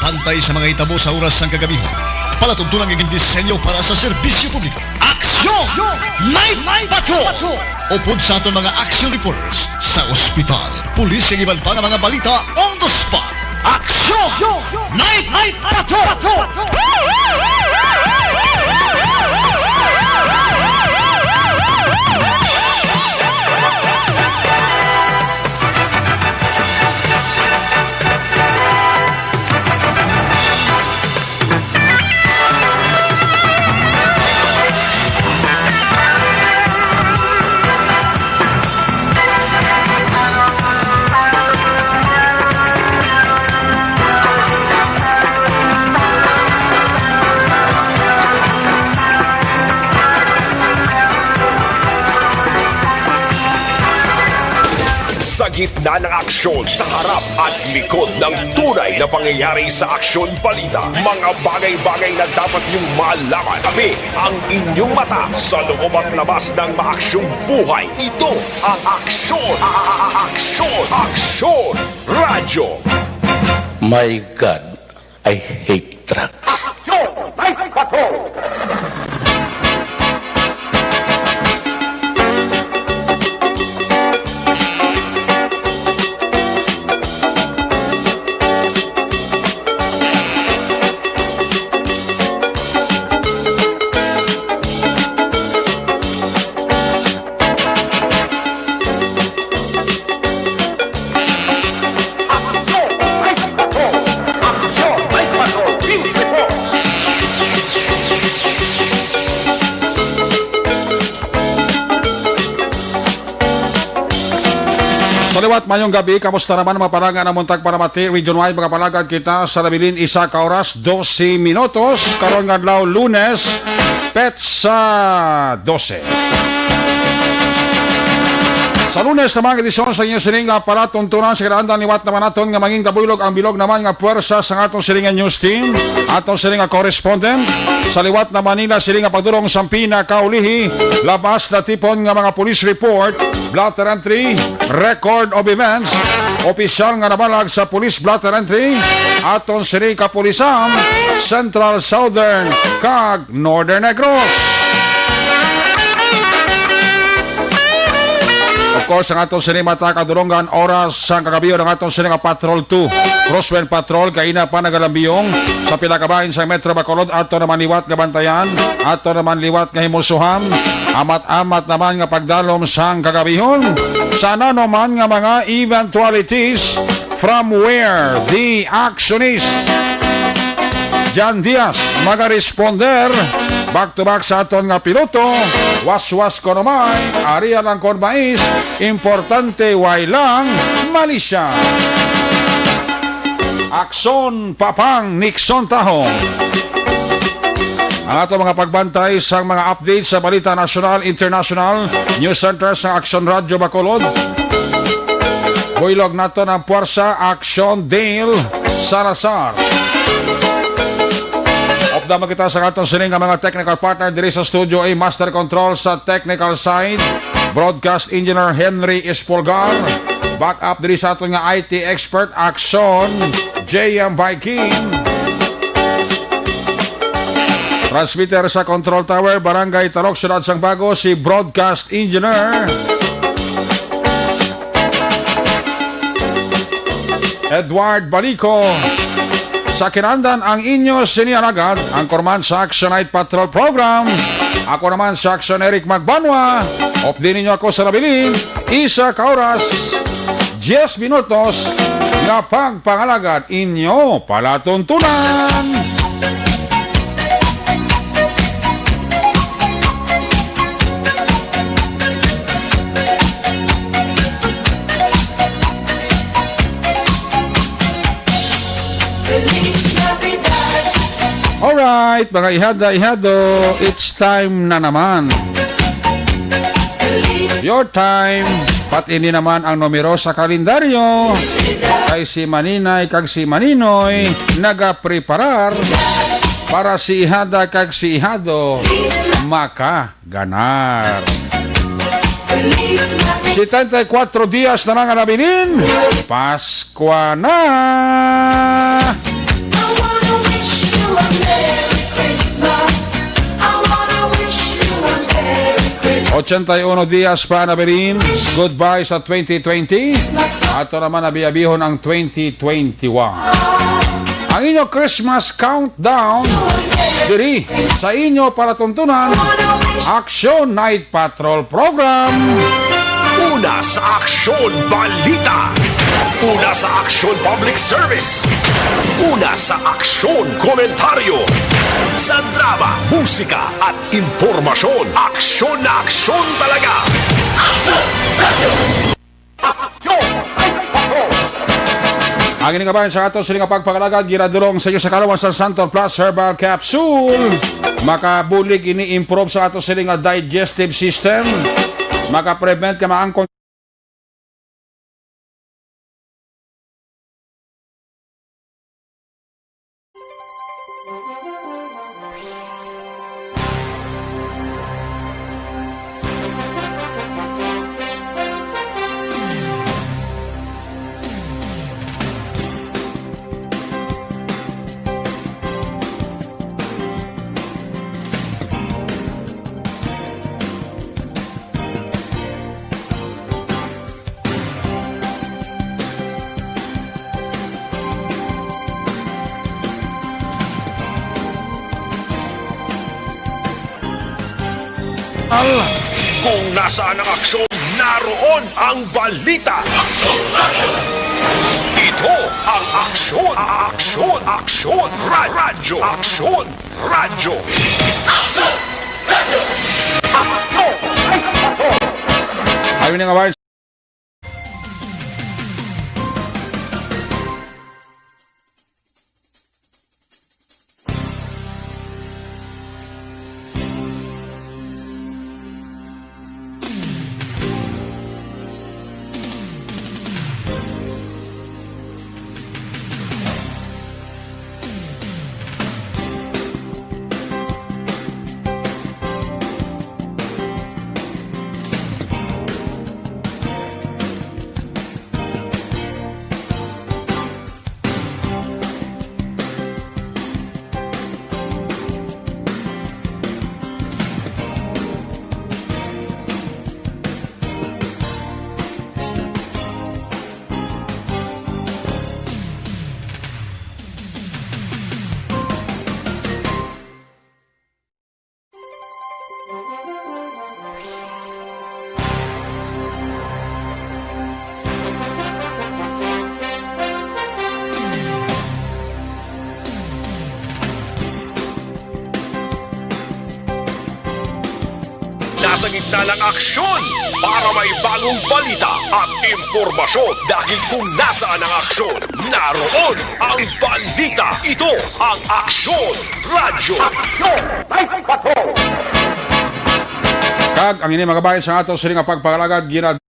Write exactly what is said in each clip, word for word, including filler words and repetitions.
Pantay sa mga hitabo sa oras sang kagabihon. Palatuntunan nga gindisenyo para sa serbisyo publiko. Aksyon! Night Patrol! Upod sa aton mga action reporters sa ospital, pulis, kag iban pa nga mga balita on the spot. Aksyon! Night Patrol! Sa gitna ng aksyon, sa harap at likod ng tunay na pangyayari sa aksyon balita, mga bagay-bagay na dapat niyong malaman. Kami ang inyong mata sa loob at labas ng maaksyong buhay. Ito ang Aksyon, a- a- a- Aksyon, Aksyon Radyo. My God, I hate drugs. Aksyon! Night Patrol! Sa liwat, mayong gabi. Kamusta naman, mga palangga, nga buntag para mati region-wide? Mga palagad, kita sa nabilin, isa ka oras, dose minutos. Karon nga adlaw, Lunes, petsa dose. Sa Lunes naman, edisyon sa inyo sining nga palatuntunan, sa kinaandan, liwat naman naton nga mangin kabuylog ang bilog naman nga puwersa sa aton sining nga news team, aton sining nga correspondent. Sa liwat na Manila, sining nga pagdulong sa pinakaulihi, labas na tipon nga mga police report, blotter entry, record of events, opisyal nga nabalag sa police blotter entry, aton sining kapulisan, Central, Southern, kag Northern Negros. Of course, ang aton sining mata kadulungan, oras sang kagabi, ang aton sining nga Patrol two, Crosswind Patrol, kaina pa nagalambiyong sa pila ka bahin sa Metro Bacolod. Ato naman liwat nga bantayan, ato naman liwat nga himusuhan, amat-amat naman nga pagdalom sang kagabihon. Sa ano man nga mga eventualities, from where the actionist Jan Diaz magaresponder back to back sa aton nga piloto, waswas kuno may, area lang kon mais, importante way lang malisya. Akson Papang Nixon Taho. Ang ato mga pagbantay sang mga update sa balita nasyonal, international, news center sa Aksyon Radyo Bacolod. Buylog naton ang puwersa, Aksyon Dale Salazar. Updam kita sa aton sining nga mga technical partner diri sa studio, A, Master Control sa technical side, Broadcast Engineer Henry Espolgar. Backup diri sa aton nga I T expert, Aksyon J M Viking. Transmitter sa Control Tower, Barangay Talok, Siyudad sang Bago, si Broadcast Engineer Edward Balico. Sa kinandan, ang inyo sini alagad, ang korman sa Action Night Patrol Program. Ako naman si Action Eric Magbanwa. Updi ninyo ako sa nabilin, isa ka oras, diyes minutos nga pagpangalagad inyo palatuntunan. Alright, mga ihada, ihado, it's time na naman. Your time. Pat ini naman ang numero sa kalendaryo. Kay si Maninay kag si Maninoy nagapreparar para si ihada kag si ihado makaganar. Setenta y cuatro dias na lang ang nabilin. Paskwa na! Ochenta y uno dias pa, Ana Berin. Goodbye sa twenty twenty. Ato naman, abi-abihon ang twenty twenty-one. Ang inyo Christmas countdown diri sa inyo palatuntunan, Action Night Patrol Program. Una sa aksyon, balita. Una sa aksyon, public service. Una sa aksyon, komentaryo. Sa drama, musika, at impormasyon. Aksyon na aksyon talaga. Ang ini nga bahin sa ato sini nga pagpangalagad, ginadulong sa inyo sa kalawan sa Santon Plus Herbal Capsule. Makabulig ini improve sa ato sini nga digestive system. Maka-prevent ka maangkon Al. Kung nasaan ang aksyon, naroon ang balita. Ito ang Aksyon, Aksyon, Aksyon, Ra-, Radyo, Aksyon, Radyo. Aksyon! Radyo! Aksyon! Ay, ay, ay, ay. Ayun na nga, Vice. Nasa gitna ng aksyon para may bagong balita at impormasyon. Dahil kung nasaan ang aksyon, naroon ang balita. Ito ang Aksyon Radyo. Aksyon Night Patrol. Kag ang ini, mga bahin, sa ato sini nga pagpangalagad, ginad-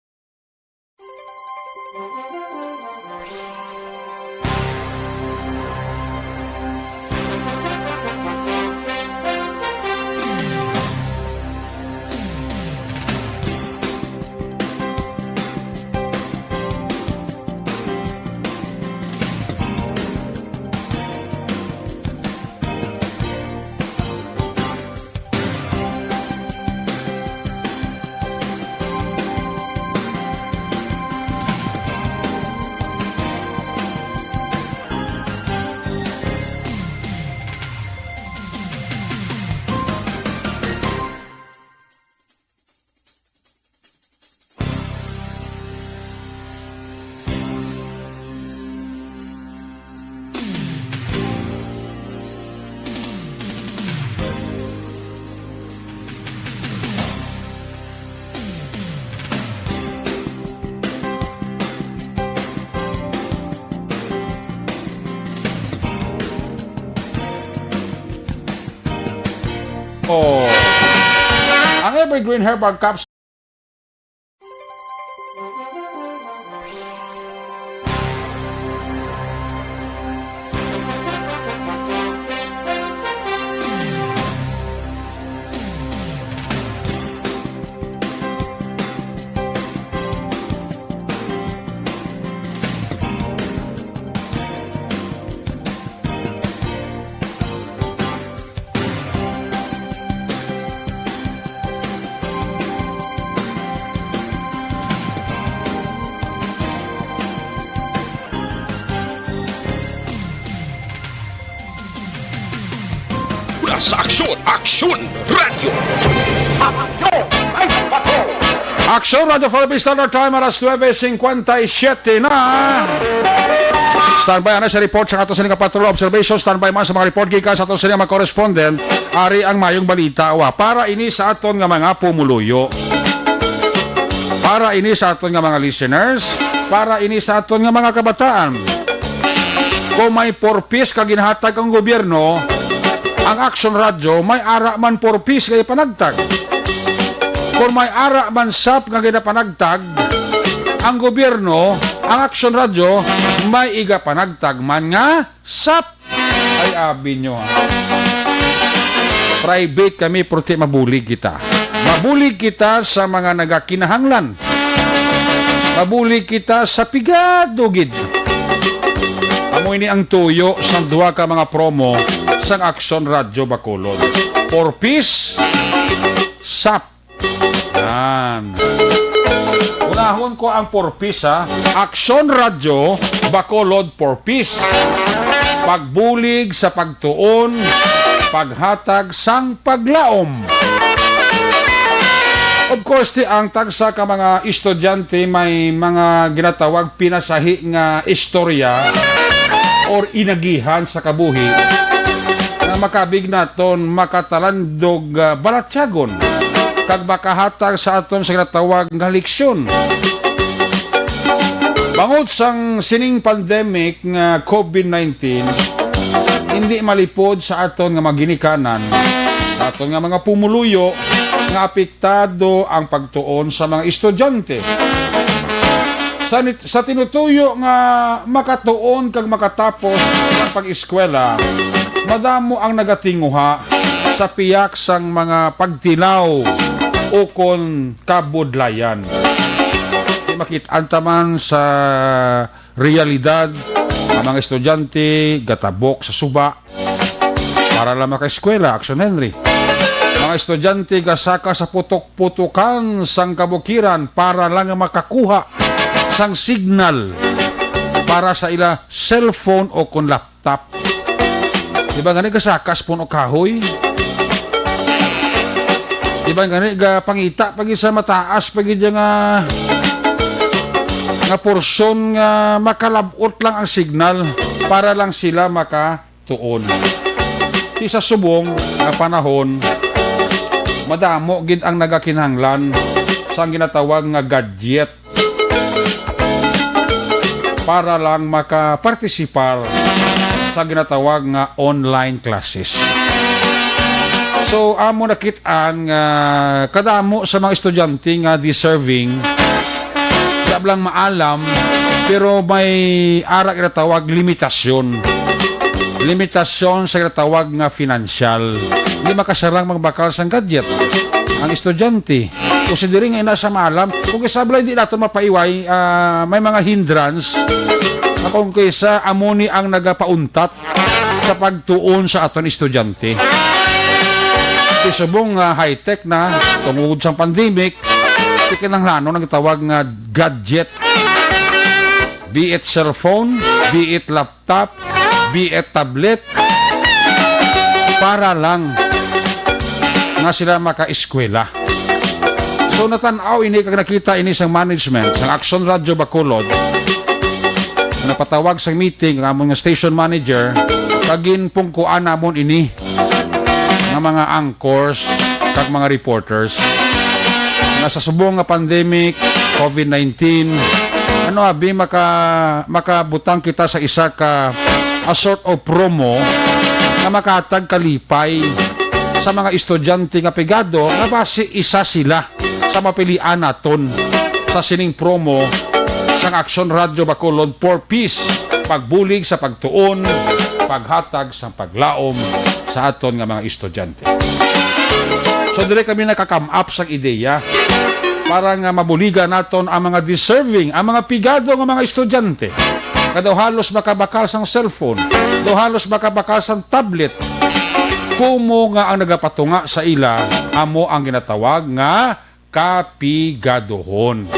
Oh. Ang Evergreen Herbal Caps. Sa Aksyon, Aksyon Radio. Aksyon Radio Philippines Standard Time, alas nuebe cincuenta y siete na. Standby na sa report sa ato sining patrol observation. Standby man sa mga report gikan sa ato sining mga correspondent. Ari ang mayong balita, wa, para ini sa aton nga mga pumuluyo. Para ini sa aton nga mga listeners. Para ini sa aton nga mga kabataan. Kung may four Ps ka ginhatag ang gobyerno, ang Action Radio may ara man four Ps nga ipanagtag. Kung may ara man sap nga ginapanagtag ang gobyerno, ang Action Radio may igapanagtag man nga sap. Ay, abi nyo, ha? Private kami, pero ti mabulig kita. Mabulig kita sa mga nagakinahanglan. Mabulig kita sa pigado gid. Amo ini ang tuyo sang duha ka mga promo sang Aksyon Radyo Bacolod. Four Ps, sap. Yan. Unahon ko ang four Ps, ha. Aksyon Radyo Bacolod, four Ps. Pagbulig sa pagtuon, paghatag sang paglaom. Of course, ti ang tagsa ka mga estudyante may mga ginatawag pinasahi nga istorya or inagihan sa kabuhi nga makabig naton makatalandog, ah, balatyagon kag makahatag sa aton sa ginatawag nga leksyon. Bangod sang sining pandemic nga COVID nineteen, hindi malipod sa aton nga mga ginikanan, sa aton nga mga pumuluyo nga apektado ang pagtuon sa mga estudyante. Sa nit-, sa tinutuyo nga makatuon kag makatapos ang pag-eskwela, madamo ang nagatinguha sa piyak sang mga pagtilaw ukon kabudlayan. Di makit-an ta man sa realidad, ang mga estudyante gatabok sa suba para lang makaeskwela, Action Henry. Mga estudyante gasaka sa putok-putukan sang kabukiran para lang makakuha sang signal para sa ila cellphone o kon laptop. Di ba gani gasaka sa puno kahoy? Di ba gani gapangita pa gid sa mataas pa gid nga, nga porsyon nga makalab-ot lang ang signal para lang sila makatuon. Ti sa subong nga panahon, madamo gid ang nagakinahanglan sang ginatawag nga gadget para lang makapartisipar sa ginatawag nga online classes. So, amo nakit-an nga kadamo sa mga estudyante nga deserving, di lang maalam, pero may ara ginatawag limitasyon. Limitasyon sa ginatawag nga financial. Hindi makasarang magbakal sang gadget ang estudyante. Kung si diri nga ina sa maalam, kung isab lang di naton mapaiway, ah, may mga hindrance na kung kaysa amo ni ang nagapauntat sa pagtuon sa aton estudyante. Ti subong nga high-tech na, tungod sa pandemic, ti kinahanglanon ang tawag nga gadget. Be it cellphone, be it laptop, be it tablet, para lang nga sila makaeskwela. So, natan-aw ini kag nakita ini sang management sang Action Radio Bacolod. Napatawag sang meeting ang amon nga station manager, kag ginpungkuan namon ini nga mga anchors kag mga reporters nga sa subong nga pandemic, COVID nineteen, ano abi maka-, makabutang kita sa isa ka, a sort of promo nga makahatag kalipay sa mga estudyante nga pigado nga basi isa sila sa mapilian naton sa sining promo sang Action Radio Bacolod for Peace, pagbulig sa pagtuon, paghatag sa paglaom sa aton nga mga estudyante. So, dire kami naka-come up sang ideya para nga mabuligan naton ang mga deserving, ang mga pigado nga mga estudyante nga daw halos makabakal sang cellphone, daw halos makabakal sang tablet, kumo nga ang nagapatunga sa ila amo ang ginatawag nga kapigadohon.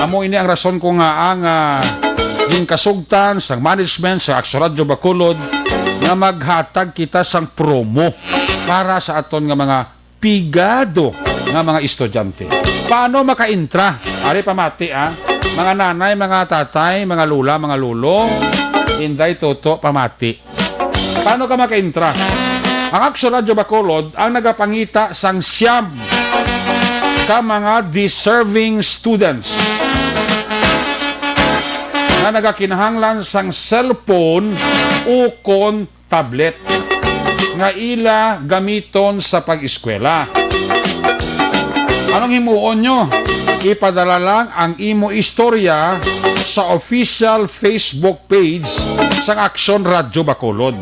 Amo ini ang rason ko nga ang, ah, ginkasugtan sang management sa Aksyon Radyo Bacolod nga maghatag kita sang promo para sa aton nga mga pigado nga mga estudyante. Paano makaintra? Ari pamati, ah. Mga nanay, mga tatay, mga lula, mga lolo, inday, toto, pamati. Paano ka makaintra? Ang Aksyon Radyo Bacolod ang nagapangita sang siyam ka mga deserving students nga nagakinahanglan sang cellphone ukon tablet nga ila gamiton sa pag-eskwela. Anong himuon nyo? Ipadala lang ang imo istorya sa official Facebook page sang Aksyon Radyo Bacolod.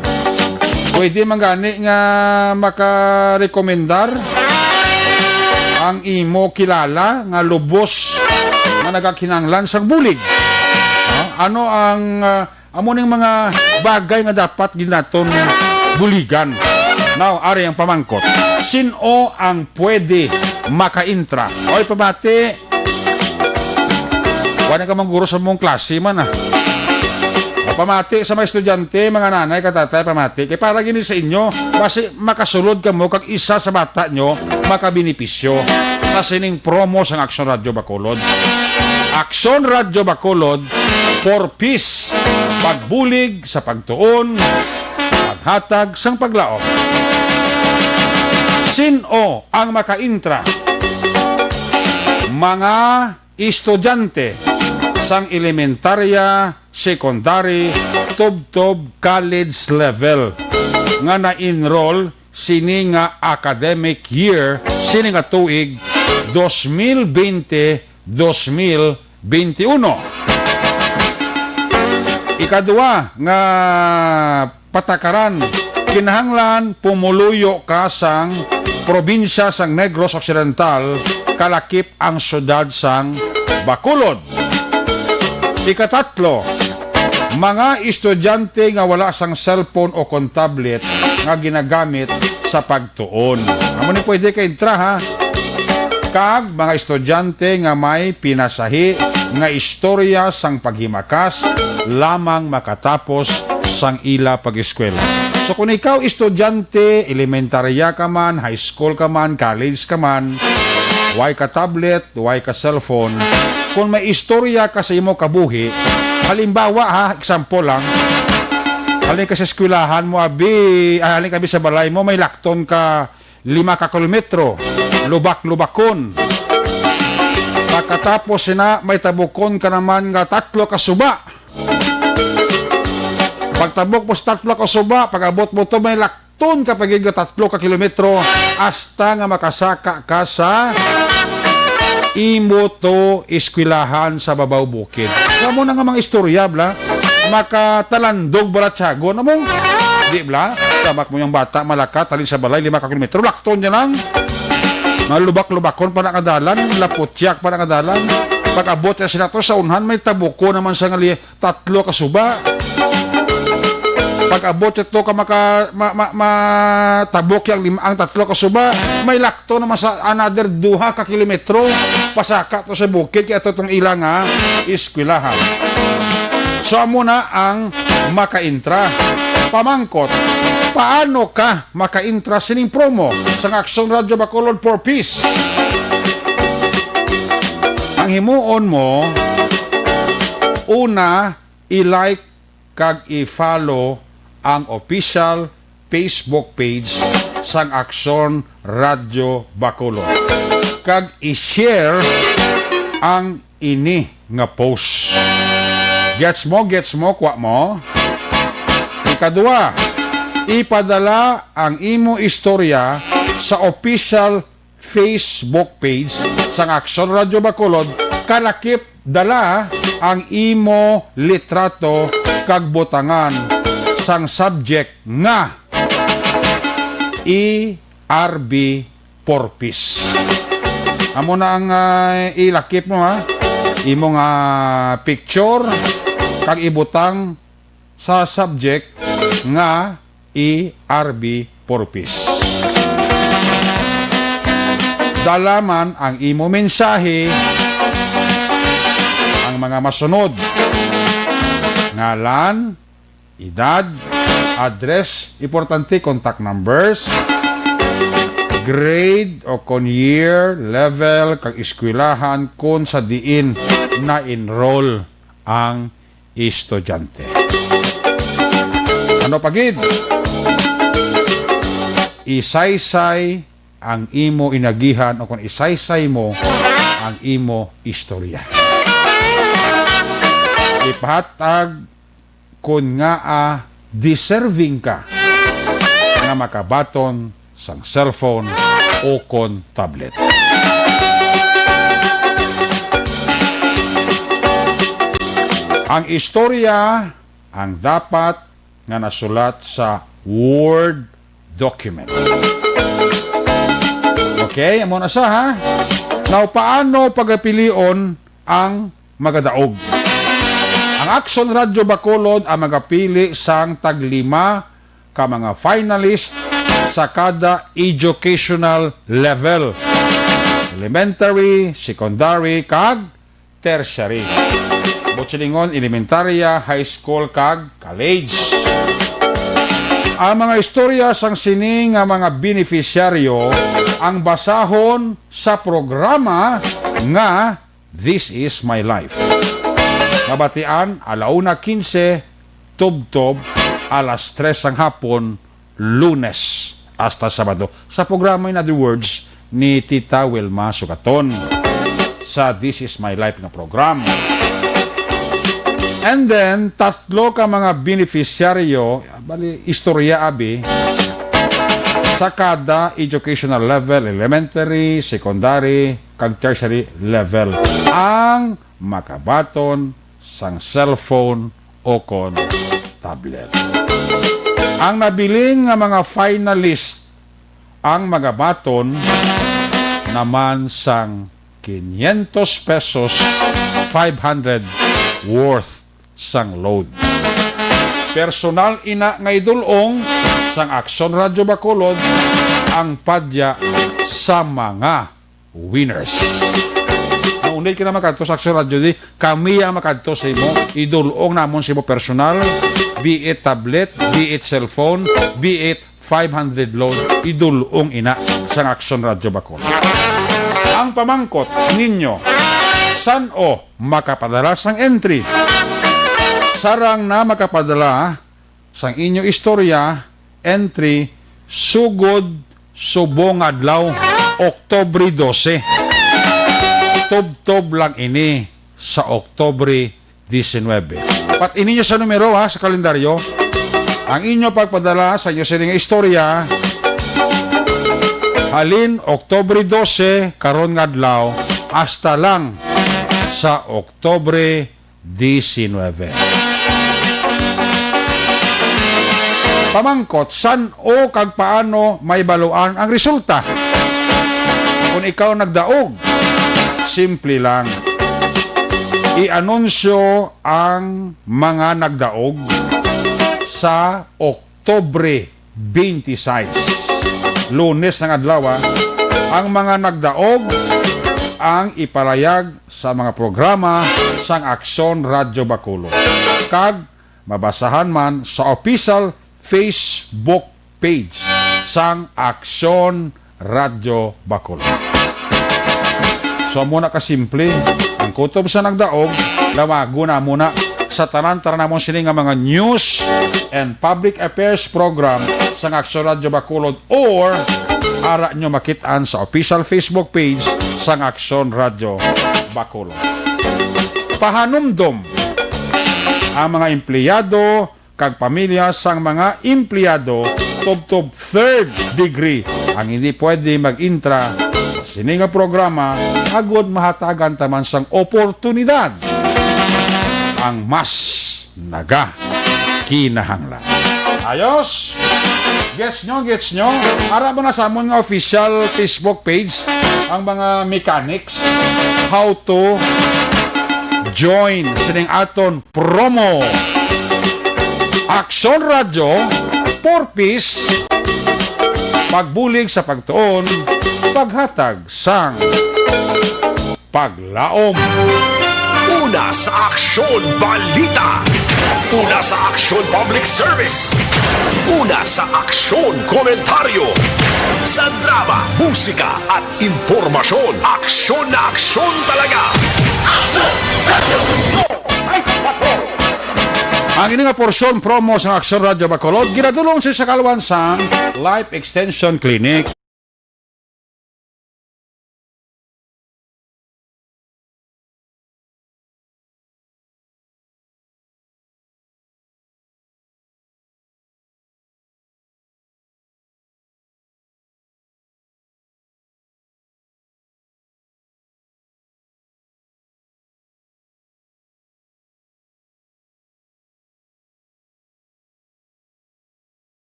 Pwede man gani nga makarekomendar ang imo kilala nga lubos nga nagakinahanglan sang bulig. Ah, ano ang, ah, amo ning mga bagay nga dapat gid naton buligan? Now, ari ang pamangkot. Sin-o ang pwede makaintra? Oy, pamati. Wala ka mang guro sa mong klase man, ah. Pamati sa mga estudyante, mga nanay, katatay, pamati. Kay para gini sa inyo, basi makasulod kamo kag isa sa bata nyo makabenepisyo sa sining promo sang Aksyon Radyo Bacolod. Aksyon Radyo Bacolod, for peace. Pagbulig sa pagtuon, paghatag sang paglaom. Sin-o ang makaintra? Mga estudyante sang elementarya, secondary, tubtob college level nga na-enroll sini nga academic year, sini nga tuig dos mil bente, dos mil bente uno. Ikadua nga patakaran, kinahanglan pumuluyo ka sang probinsya sang Negros Occidental, kalakip ang siyudad sang Bacolod. Ikatatlo, mga estudyante nga wala sang cellphone o kon tablet nga ginagamit sa pagtuon. Amo ni pwede ka intra, ha? Kag mga estudyante nga may pinasahi nga istorya sang paghimakas lamang makatapos sang ila pag-eskwela. So, kung ikaw estudyante, elementarya ka man, high school ka man, college ka man, way ka tablet, way ka cellphone, kung may istorya ka sa imo kabuhi, halimbawa ha, example lang, halin ka sa eskwelahan mo, abi, ah, halin ka abi sa balay mo, may lakton ka lima ka kilometro, lubak-lubakon. Pagkatapos sina, may tabukon ka naman nga tatlo ka suba. Pagtabok mo sa tatlo ka suba, pag-abot mo to, may lakton ka pa gid nga tatlo ka kilometro hasta nga makasaka ka sa imo to eskwelahan sa babaw bukid. Kamo na nga mga istorya, bla, makatalandog bala tiyagon. Amo, di bla? Tamak mo yung bata, malakat, halin sa balay, lima ka kilometro, lakton niya lang. Malubak-lubakon pa na nga dalan, laputyak pa na nga dalan. Pag-abot niya sila to, sa unhan may tabuko naman sa ngali, tatlo ka suba. Pag-abot niya to, ka maka, ma, ma, ma, tabok yang lim-, ang tatlo ka suba, may lakto naman sa another duha ka kilometro. Pasaka to sa bukid, kaya to tong ila nga eskwelahan. So, amo na ang makaintra. Pamangkot, paano ka makaintra sining promo sang Aksyon Radyo Bacolod for Peace? Ang himuon mo, una, i-like kag i-follow ang official Facebook page sang Aksyon Radyo Bacolod, kag i-share ang ini nga post. Gets mo? Gets mo? Kwa mo? Ikadua, ipadala ang imo istorya sa official Facebook page sang Aksyon Radyo Bacolod, kalakip dala ang imo litrato kag butangan sang subject nga E R B Porpis. Amo na ang, ah, ilakip mo, ha. Imo nga picture kag ibutang sa subject nga E R B Porpis. Dala man ang imo mensahe ang mga masunod. Ngalan, edad, address, importante, contact numbers, grade o kon year, level, kag eskwelahan kon sa diin na-enroll ang estudyante. Ano pa gid? Isaysay ang imo inagihan o kon isaysay mo ang imo istorya. Ipahatag kon ngaa deserving ka nga makabaton sang cellphone o kon tablet. Ang istorya ang dapat nga nasulat sa Word document. Okay, amo na sa, ha? Now, paano pagapilion ang magadaog? Ang Action Radyo Bacolod ang magapili sang taglima ka mga finalist sa kada educational level: elementary, secondary, kag tertiary. Buot silingon, elementarya, high school, kag college. Ang mga istorya sang sini nga mga beneficiaryo ang basahon sa programa nga This Is My Life. Mabatian alauna quince, tubtob alas tres sang hapon, Lunes hasta Sabado, sa programa, in other words, ni Tita Wilma Sugaton sa This Is My Life nga program. And then, tatlo ka mga beneficiaryo, bali, istorya abi, sa kada educational level, elementary, secondary, kag tertiary level, ang makabaton sang cellphone o kon tablet. Ang nabilin nga mga finalist ang magabaton naman sang quinientos pesos, five hundred worth sang load. Personal ina nga idul-ong sang Aksyon Radyo Bacolod ang padya sa mga winners. Ang unay ka na makadto sa Aksyon Radyo, di kami ang makadto sa imo, idul-ong namon sa imo personal, be it tablet, be it cellphone, be it five hundred load, idul-ong ina sang Aksyon Radyo Bacolod. Ang pamangkot ninyo, san-o makapadala sang entry? Sarang na makapadala sang inyo istorya, entry, sugod subong adlaw, Oktubre dose. Tubtob lang ini sa Oktubre diecinuebe. Pat-i ninyo sa numero, ha, sa kalendaryo. Ang inyo pagpadala sa inyo sining istorya, halin Oktubre dose, karon nga adlaw, hasta lang sa Oktubre diecinuebe. Pamangkot, san-o kag paano may baluan ang resulta? Kung ikaw nagdaog, simple lang. I-anunsyo ang mga nagdaog sa Oktubre twenty-six, Lunes nga adlaw, ah, ang mga nagdaog ang ipalayag sa mga programa sang Aksyon Radyo Bacolod, kag mabasahan man sa official Facebook page sang Aksyon Radyo Bacolod. So, amo na kasimple ang kutob sa nagdaog. Lawagon na muna sa tanan-tanan namon sini nga mga news and public affairs program sang Aksyon Radyo Bacolod, or ara nyo makit-an sa official Facebook page sang Aksyon Radyo Bacolod. Pahanumdom ang mga empleyado kag pamilya sang mga empleyado tubtob third degree ang hindi pwede mag-intra sa sini nga programa, agod mahatagan ta man sang oportunidad ang mas naga kinahanglan. Ayos? Gets nyo? Gets nyo? Ara mo na sa amon nga official Facebook page ang mga mechanics, how to join sining aton promo. Aksyon Radyo, for peace, pagbulig sa pagtuon, paghatag sang paglaom. Una sa Aksyon Balita. Una sa aksyon, public service. Una sa aksyon, komentaryo. Sa drama, musika, at impormasyon. Aksyon na aksyon talaga. Ang ini nga porsyon promo sang Aksyon Radyo Bacolod ginadul-ong sa kaluwan sang Life Extension Clinic.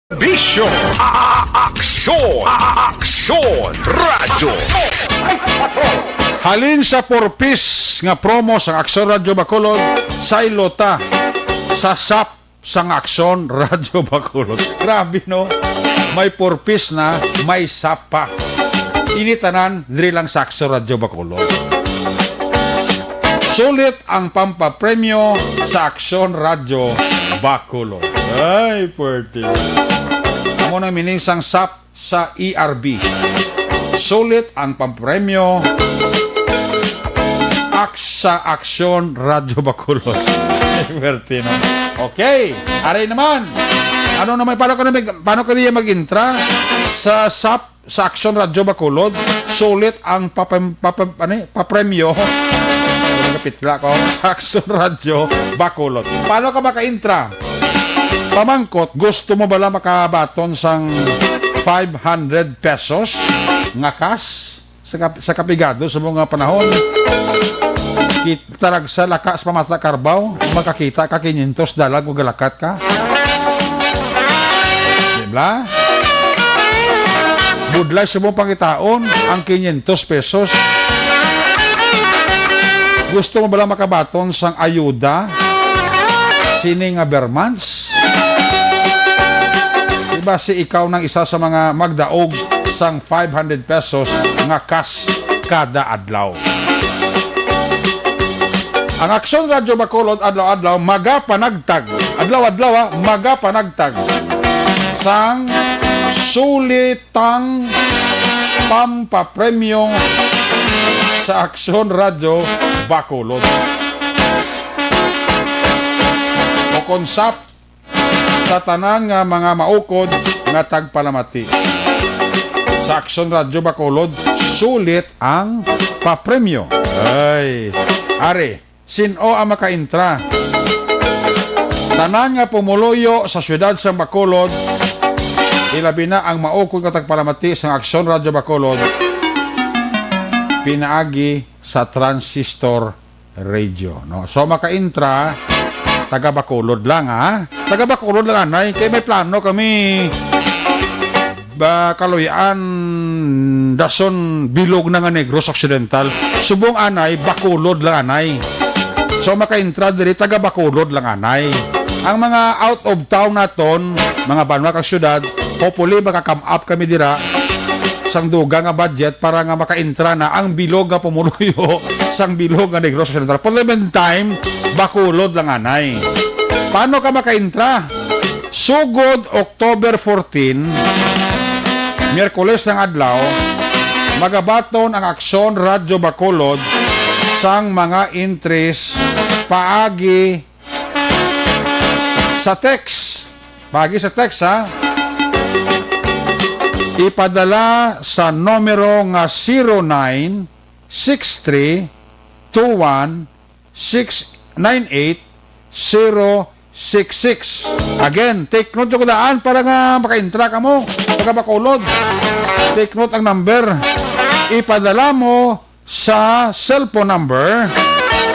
Bisyo, a-, a-, aksyon, a-, a-, aksyon, radyo. Halin sa purpose nga promo sang Aksyon Radyo Bacolod, saylo ta sa sap sang Aksyon Radyo Bacolod. Grabe, no? May purpose na, may sap pa. Ini tanan diri lang sa Aksyon Radyo Bacolod. Sulit ang pampapremyo sa Aksyon Radyo Bacolod. Ay, pwerte. Amo nang meaning sang sap sa E R B. Sulit ang pampremyo ak-, sa Aksyon Radyo Bacolod. Pwerte, no? Okay, ari naman. Ano naman, paano ka na mag-, paano ka niya mag-intra sa sap-, sa Aksyon Radyo Bacolod? Sulit ang papem-, papem-, ano eh, papremyo. Kapitla ko. Aksyon Radyo Bacolod. Paano ka maka-intra? Pamangkot, gusto mo bala makabaton sang five hundred pesos nga cash sa kap-, sa kapigado sa mga panahon? Kit-, taragsa laka sa pamata karbaw, makakita ka quinientos dalag ug galakat ka. Di ba? Budlay sa mong pangitaon ang quinientos pesos. Gusto mo bala makabaton sang ayuda sini nga ber months? Diba si ikaw nang isa sa mga magdaog sang five hundred pesos nga cash kada adlaw? Ang Aksyon Radyo Bacolod adlaw-adlaw magapanagtag. Adlaw-adlaw, ha, magapanagtag sang sulit tang pampapremyo sa Aksyon Radyo Bacolod. O kon sap sa tanan nga mga maukod nga tagpalamati sa Aksyon Radyo Bacolod, sulit ang papremyo. Ay, ari. Sin-o ang makaintra? Tanan nga pumuluyo sa siyudad sang Bacolod, ilabi na ang maukod nga tagpalamati sang Aksyon Radyo Bacolod, pinaagi sa transistor radio, no? So, makaintra, taga Bacolod lang, ha? Taga Bacolod lang, anay. Kay may plano kami ba, Caloy-an, dason bilog na nga Negros Occidental. Subong anay, Bacolod lang anay. So, makaintra diri, taga Bacolod lang anay. Ang mga out of town naton, mga banwa kag syudad, hopefully maka-come up kami dira sang dugang nga budget para nga makaintra na ang bilog nga pumuluyo sang bilog nga Negros Occidental. For the meantime, Bacolod lang anay. Paano ka makaintra? Sugod October fourteen, Miyerkules ng adlaw, magabaton ang Aksyon Radyo Bacolod sang mga entries paagi sa text. Paagi sa text, ha? Ipadala sa numero nga zero nine six three two one six nine eight zero six six. Again, take note yung daan para nga makaintra ka mo, taga Bacolod. Take note ang number. Ipadala mo sa cellphone number.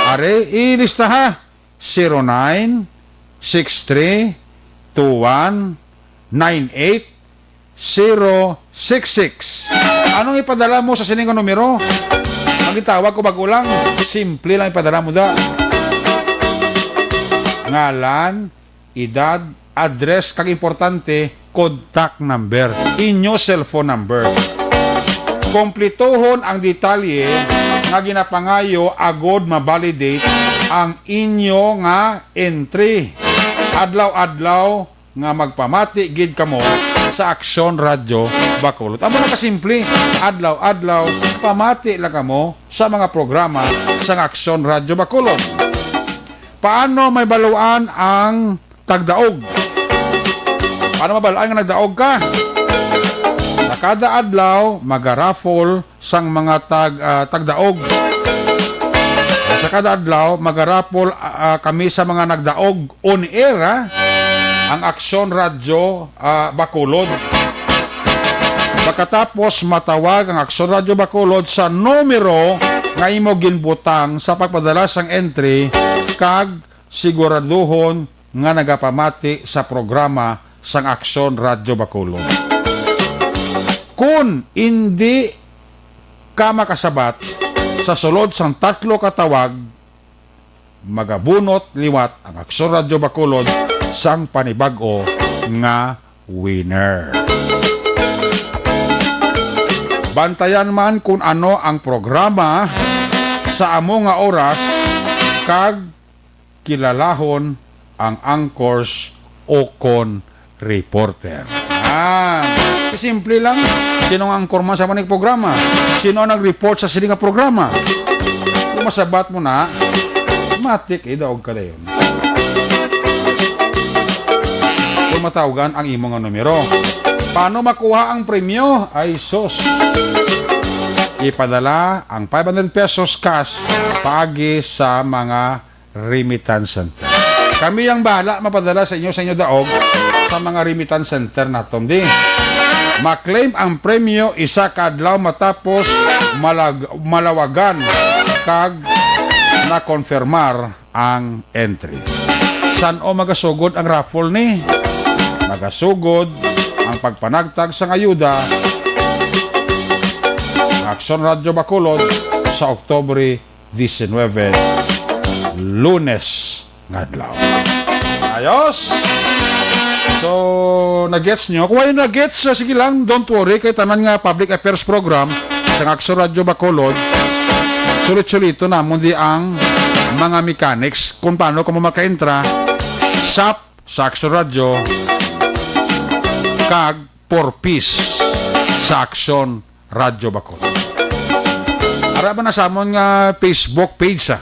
Are, ilista ha. Zero nine six three two one nine eight zero six six. Anong ipadala mo sa sining nga numero? Ang gitawag ko bago lang, simple lang ipadala mo da. Ngalan, edad, address, kag importante, contact number, inyo cellphone number. Kompletohon ang detalye nga ginapangayo agod ma-validate ang inyo nga entry. Adlaw-adlaw nga magpamati gid kamo sa Aksyon Radyo Bacolod. Amo na kasimple, adlaw-adlaw pamati lang kamo sa mga programa sa Aksyon Radyo Bacolod. Paano may baluan ang tagdaog? Paano mabalaan nga nagdaog ka? Sa kada adlaw, magaraffle sang mga tag-, ah, tagdaog. Sa kada adlaw, magarapol, ah, ah, kami sa mga nagdaog on air, ah, ang Aksyon Radyo, ah, Bacolod. Pagkatapos, matawag ang Aksyon Radyo Bacolod sa numero nga imo ginbutang sa pagpadala sang entry kag siguraduhon nga nagapamati sa programa sang Aksyon Radyo Bacolod. Kun indi ka makasabat sa sulod sang tatlo ka tawag, magabunot liwat ang Aksyon Radyo Bacolod sang panibag-o nga winner. Bantayan man kun ano ang programa sa amo nga oras kag kilalahon ang anchors ukon reporter. Ah, simple lang. Sino ang anchorman sa maning programa? Sino ang nag-report sa sini nga programa? Kung masabat mo na, matik, eh, daog ka dayon. Kung matawgan ang imo nga numero. Paano makuha ang premyo? Ay, sus. Ipadala ang five hundred pesos cash paagi sa mga remittance center. Kami ang bahala mapadala sa inyo, sa inyo daog, sa mga remittance center naton di. Ma-claim ang premyo isa ka adlaw matapos malag-, malawagan kag nakonfirmar ang entry. San-o magasugod ang raffle ni? Magasugod ang pagpanagtag sang ayuda ng Aksyon Radyo Bacolod sa Oktubre diecinueve, Lunes nga adlaw. Ayos! So, na-gets nyo? Kung wala na-gets, uh, sige lang, don't worry. Kay tanan nga public affairs program sa Aksyon Radyo Bacolod, sulit-sulito namon di ang mga mechanics kung paano ka mo makaintra sa, sa Aksyon Radyo kag four Ps sa Aksyon Radyo Bacolod. Ara ba na sa amon nga Facebook page, ah?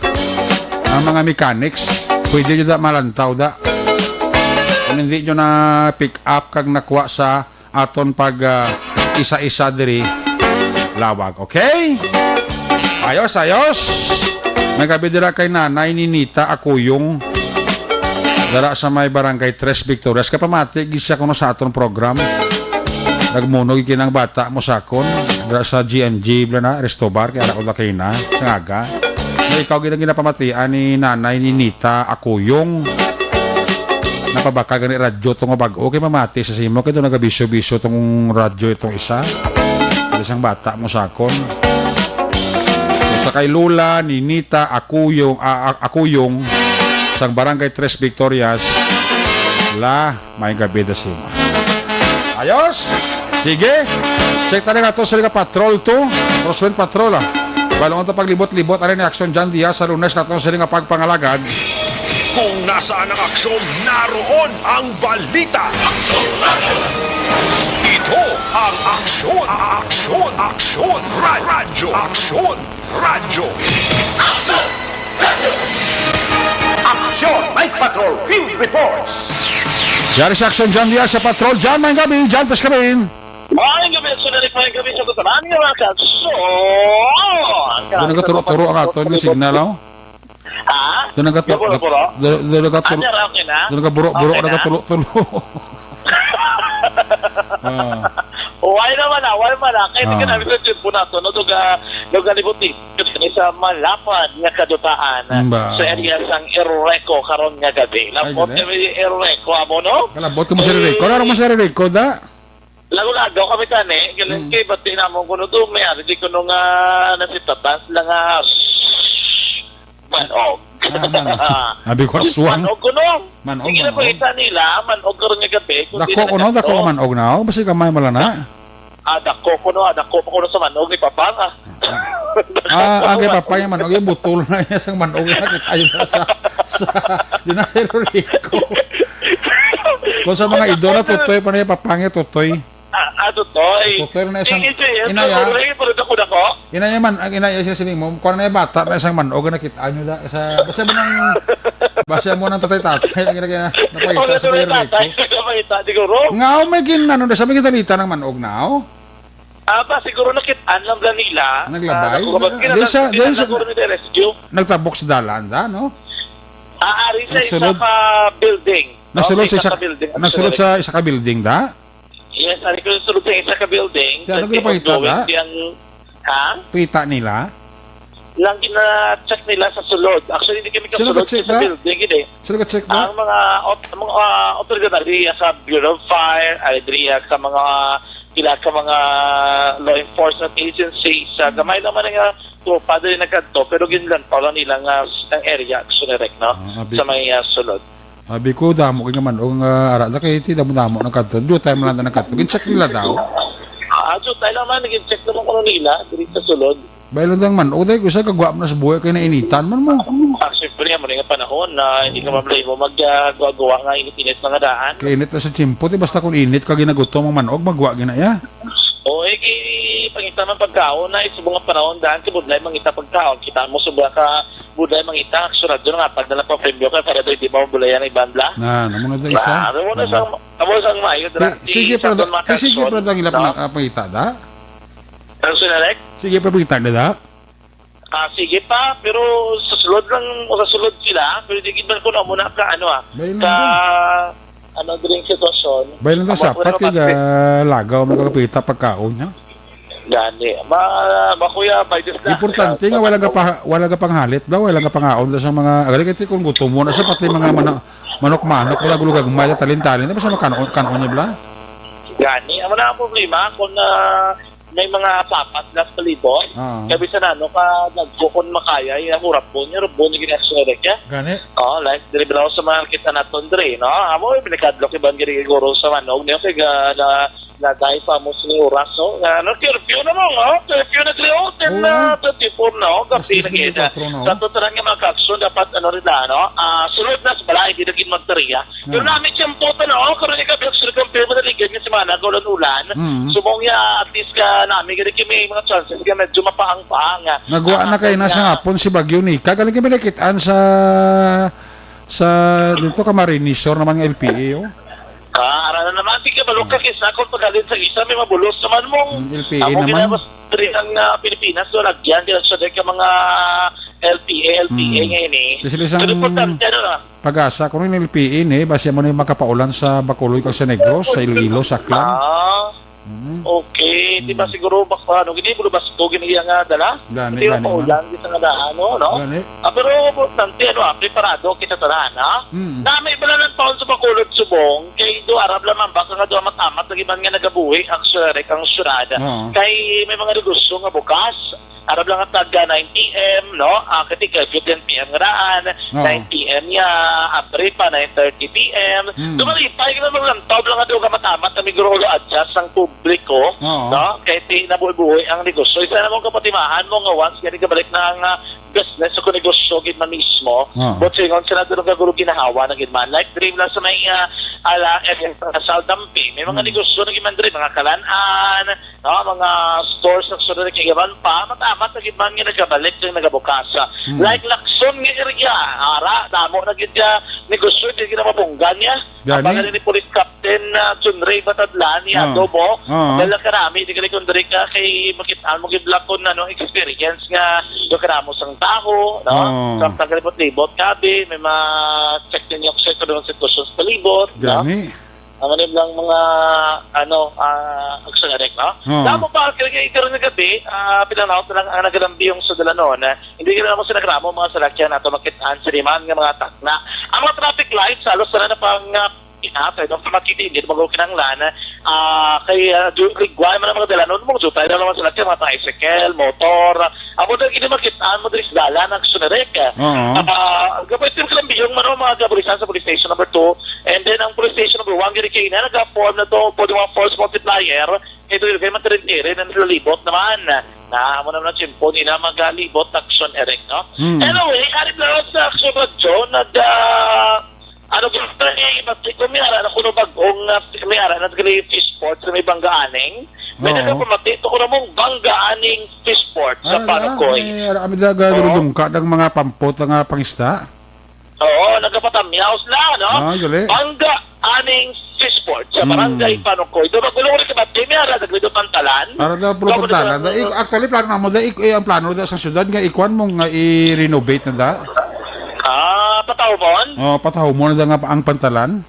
Ang mga mechanics, pwede nyo da malantaw da. Kung hindi nyo na pick up kag nakuha sa aton pag, ah, isa-isa diri, lawag. Okay? Ayos, ayos. May gabi dira kay Nanay Ninita Akuyong. Dara sa may barangay Tres Victorias. Kapamati, gid siya kuno sa aton program. Nagmuno gid kinang bata mo sakon. Dira sa G N G, bla na, Resto Bar, kaya ako na kayo na, sa ngaga. Na ikaw gid ang ginapamatian ni Nanay Ninita Akuyong. Napabakal gani radyo tong bag-o kay mamati sa simo kay doon nagabisyo-bisyo tong radyo itong isa. Isang bata mo sakon. Sa kay Lola, Ninita, Akuyong, a-, a-, Akuyong, sang Barangay Tres Victorias, la, may gabi da simo. Ayos? Sige. Check tayo nga to sa Liga Patrol two. Crosswind Patrol, ah. Balungan to paglibot-libot. Ano ni Aksyon John Diaz sa Lunes na to sa Liga Pagpangalagad? Kung nasaan ang aksyon, naroon ang balita. Ito ang Aksyon, Aksyon, Aksyon, Ra-, Radyo, Aksyon, Radyo. Aksyon! Aksyon! Night Patrol Field Reports! Yari sa Aksyon, John Diaz sa Patrol. John, may gabi. John, pas kami. May gabi, sa gabi, may gabi sa Gutaran, nga mga kaso. Ano, nagturo-turo ang aton nga signal, oh? Ha? Doon nagato-, Gaburo-buro? doon, doon nagato-, Anya ra, okay na? doon nagaburo-buro, Okay na? nagatulo-tulo. Ah. Why naman, ah? Why man, ah? Kaya di ka Ah. namin sa tiyempo nato, no? Duga, duga ni Buti. Sa malapad nga kadutaan, Ba. sa area sang Ereco karon nga gabi. Ay, Labot gabi? kami ni Ereco, amo, no? Kalabot ka mo sa Eh, Ereco. Ano mo sa Ereco, da? Lago-lago kami tani, galing Mm. kay bati namon kuno do, may ari di kuno nga nasitatas lang nga manog. Ah, manog. Abi ko, aswang. Manog kuno. Manog, Sige na manog. pakita nila, manog karon nga gabi, kung Dako di na kuno, dako nakadto. ang manog na, oh. Basi gamay mo lang na. Ah, dako kuno, ah, dako pa kuno sa manog ni Papa nga. Ah, ang kay Papa yung manog, yung butol na niya sa manog na kita yun sa, sa, yun na sa Ereco. Kung sa mga idol na, tutoy pa na yung Papa niya, tutoy. Ah, ah, tutoy. Tutoy na isang Sige, sige, inaya. tutoy, pero dako-dako. Inaya man, ang inaya siya sining mo, kung na yung bata na isang manog, nakita nyo da, sa, basta mo nang, basta mo nang tatay-tatay, ang ginagaya, napakita Wala sa sa Ereco. tatay, napakita, siguro. Nga, oh, may gin-, ano, na sa may ginalita ng manog na, oh. Ah, ba, siguro nakit-an lang bla nila. Naglabay? Ah, nakurabas Di kina sa, lang, di sa, kailangan siguro nila rescue. nagtabok sa dalan, da, no? Ah, ari sa isa Nagsulod? ka building. Nasulod Oh, sa isa isa, ka building. nasulod sa isa ka building, da? Yes, ari ko sulod sa isa ka building. Siya, ano Kasi ginapakita, ongoing da? siyang, ha? Kita nila? Lang gina-check nila sa sulod. Actually, hindi kami Sino kasulod nag-check sa na? building, gid eh. Sino nag-check na? Ang mga op-, mga, ah, otoridad na diya sa Bureau of Fire, ay diya sa mga, kila ka mga law enforcement agencies, sa gamay naman nga tropa diri nagkadto, pero ginlantaw lang nila nga s-, ang area, actually, rek, no? Ah, abi-, Sa may, ah, sulod. Abi ko, damo kay nga manog nga ara da kay ti damo-damo nagkadto. Dutay man lang nagkadto. Gin-check nila daw. Ah, dutay lang man, gin-check naman kuno nila, diri sa sulod. Bay lang dang manog, day, kung sa kagwa mo na sa buhay kay nainitan man mo. Ah, siyempre, amo na nga panahon na hindi ka mablay mo mag, ah, gawa-gawa nga init-init mga daan. Kay init na sa tiyempo, ti basta kung init ka ginagutom ang manog, magwa gina ya. O, eh, kay pangita man pagkaon na, eh, subong nga panahon daan, kay budlay mangita pagkaon. Kita mo, sobra ka budlay mangita, sunod doon nga, pag nalang pa premyo ka, para doon, di ba, mabulayan ang iban bla? Na, namo na doon isa. Ah, amo na Oo. sa, amo sa maayo, Si-, dra-, sige, si pero Captain da-, Mac si-, sige, Action, pero dang ila no? pa, ah, pangita, da? Ano sila, Rek? Sige, pero pangita, da? Ah, sige pa, pero sa sulod lang, o sa sulod sila, pero di gid man kuno muna ka, ano, ah, Bayan lang ka, dun. ano, diri ang sitwasyon. Bayan lang dun, Amo sapat kuno kay kapatid. ga-, lagaw man kakapita pagkaon niya. Gani. Ma-, ma-, kuya, by this na. Importante nga wala ka pa, wala ka panghalit daw, wala ka pangaon daw sa mga, agali kay kung gutom mo na sa pati mga mana-, manok-manok, wala gulugag may talin-talin, tapos sa makanon, kanon niya bla? Gani, amo na ang problema kung, ah, may mga sapat na sa palibot. Ah. Kaya bisan ano ka, nagkukon makaya, yung urabon, yung urabon, yung ginasunod niya. Gani? Oh, like, diri ba sa mga kita naton diri, no? Amo, yung pinakadlok iban giri siguro sa manog, niyo, kaya na, na dahil pa mo sa oras, no? Nga, ano, curfew na mo, no? Curfew na diri, oh, ten, Oo. ah, twenty-four na, oh, Mas kape na kita. twenty-four na, oh. Sa totoran nga mga kaagsoon, dapat, ano rin na, no? Ah, sulod na sa balay, di na gid magteriya. Pero Hmm. nami tiyempo ta na, oh, karon ikaw, pero sure kang pero madaligid nga semana, kaulan-ulan. Hmm. Subong ya, at least ka nami, gani kami mga chances nga medyo mapaang-paang, ah. Nagwa na Ang kayo na sa ating, ah, hapon si Bagyo Nika. Galing kami nakitaan sa, sa, dito, Camarines Sur naman ng L P A, oh. Ah, ara na naman, di ka balok ka, Hmm. kisa kung paghalin sa isa, may mabulos naman mong, Hmm, L P A ako naman. ginabas diri ang, ah, Pilipinas, so, lagyan, kaya sa ka mga L P A, L P A Hmm. ngayon, eh. Kasi isang Pero importante, ano, ah, Pag-asa, kung yung L P A ni, basi mo na yung makapaulan sa Bacolod, kag sa Negros, sa Iloilo, sa Aklan. Ah, Mm. okay. Di ba Mm. siguro baka ano, gini, bulo basko, gini iya nga dala? Gani, Hindi gani, mapaulan, gani. di sa nga daan, no, no? Gani. Ah, pero importante, ano, ah, preparado kita tanan, ha? Mm. Na may iba na lang taon sa Bacolod, subong, kay do arab lamang baka nga do amat-amat, lagi man nga nagabuhi ang syudad, ang syudad. Oo. Kay may mga negosyo nga bukas, Arab lang ang taga nine P M, no? Ah, kasi curfew ten P M nga daan, Oo. nine P M niya, abre pa, nine thirty P M. Mm. Dumalipay ka na maglantaw lang nga doon ka matamat na migro ulo adjust ang publiko, Oo. no? Kay ti nabuhi-buhi ang negosyo. Isa na mong kapatimahan mo nga once gani kabalik na ang, ah, business o negosyo gid man mismo, Oo. but singon sila doon ka gulo ginahawa na gid man. Like, dream lang sa may, ah, ala, eh, sa Saldampi, may mga Mm. negosyo na gid man diri, mga kalan-an, no, mga stores sa sunod na kaigaman pa, matamat na gid man nga nagabalik ang nagabukas. Hmm. Like Lacson nga area, ara, damo na gid nga negosyo, di gid na mabunggan niya. Gani? Ang pagano ni Police Captain Then, ah, John Ray Batadlan, ni Oo. Adobo. Oo. Dala karami, di gali kung diri ka kay makita mo gid lakon na, no, experience nga do karamo sang taho, no? Oo. Sa tagalibot-libot, gabi, may ma-check ninyo kung sa doon ang sitwasyon sa palibot, no? Gani. Ang ano lang mga, ano, ah, action direct, no? Oo. Damo pa, kaya, kaya karon nga gabi, ah, pinanaw na lang ang nagalambiyong sa dalanon. Hindi na mo sinagramo mga salakyan nato makitaan sa liman nga mga takna. Ang mga traffic lights, halos na na pang, ah, Ina, pwede ko makita, hindi mo ko kinahanglan. Ah, kay, ah, du-, ligway man ang mga dalanon mo, dutay na naman sila, mga tricycle, motor. Amo na gini makita mo diri sa dalan ang sunarek. Oo. Ah, ang gabay tim kalambiyong man ang mga kapulisan sa police station number two. And then ang police station number one, gini kay na nag-form na to, pwede mga force multiplier. Kay dili kay matirin-tirin ang nalibot naman. Na amo naman ang tsimpo nila magalibot action, Eric, no? Hmm. Anyway, ari na sa action radyo, nag, ah, ano ba, eh, mas ito may ara na kuno bagong, ah, may ara na gali fish port sa may Bangga Aning. May Oo. Nagapamati to ko namong Bangga Aning fish port sa Ano na? Panukoy. May ara kami daga Oo. Dudungka ng mga pampot nga pangista. Oo, nagapatamyaw sila, no? Ah, gali. Bangga Aning fish port sa Mm. Barangay Panukoy. Do magulo ko rin kabati, may ara nagli do pantalan. Ara daw puro Kamo pantalan. nagla- Da, ik-, actually, plano mo da, ik-, eh, ang plano da sa syudad nga ikuan mo nga i-renovate na da. Ah, patawmon? Oh, patawmon na da nga ang pantalan.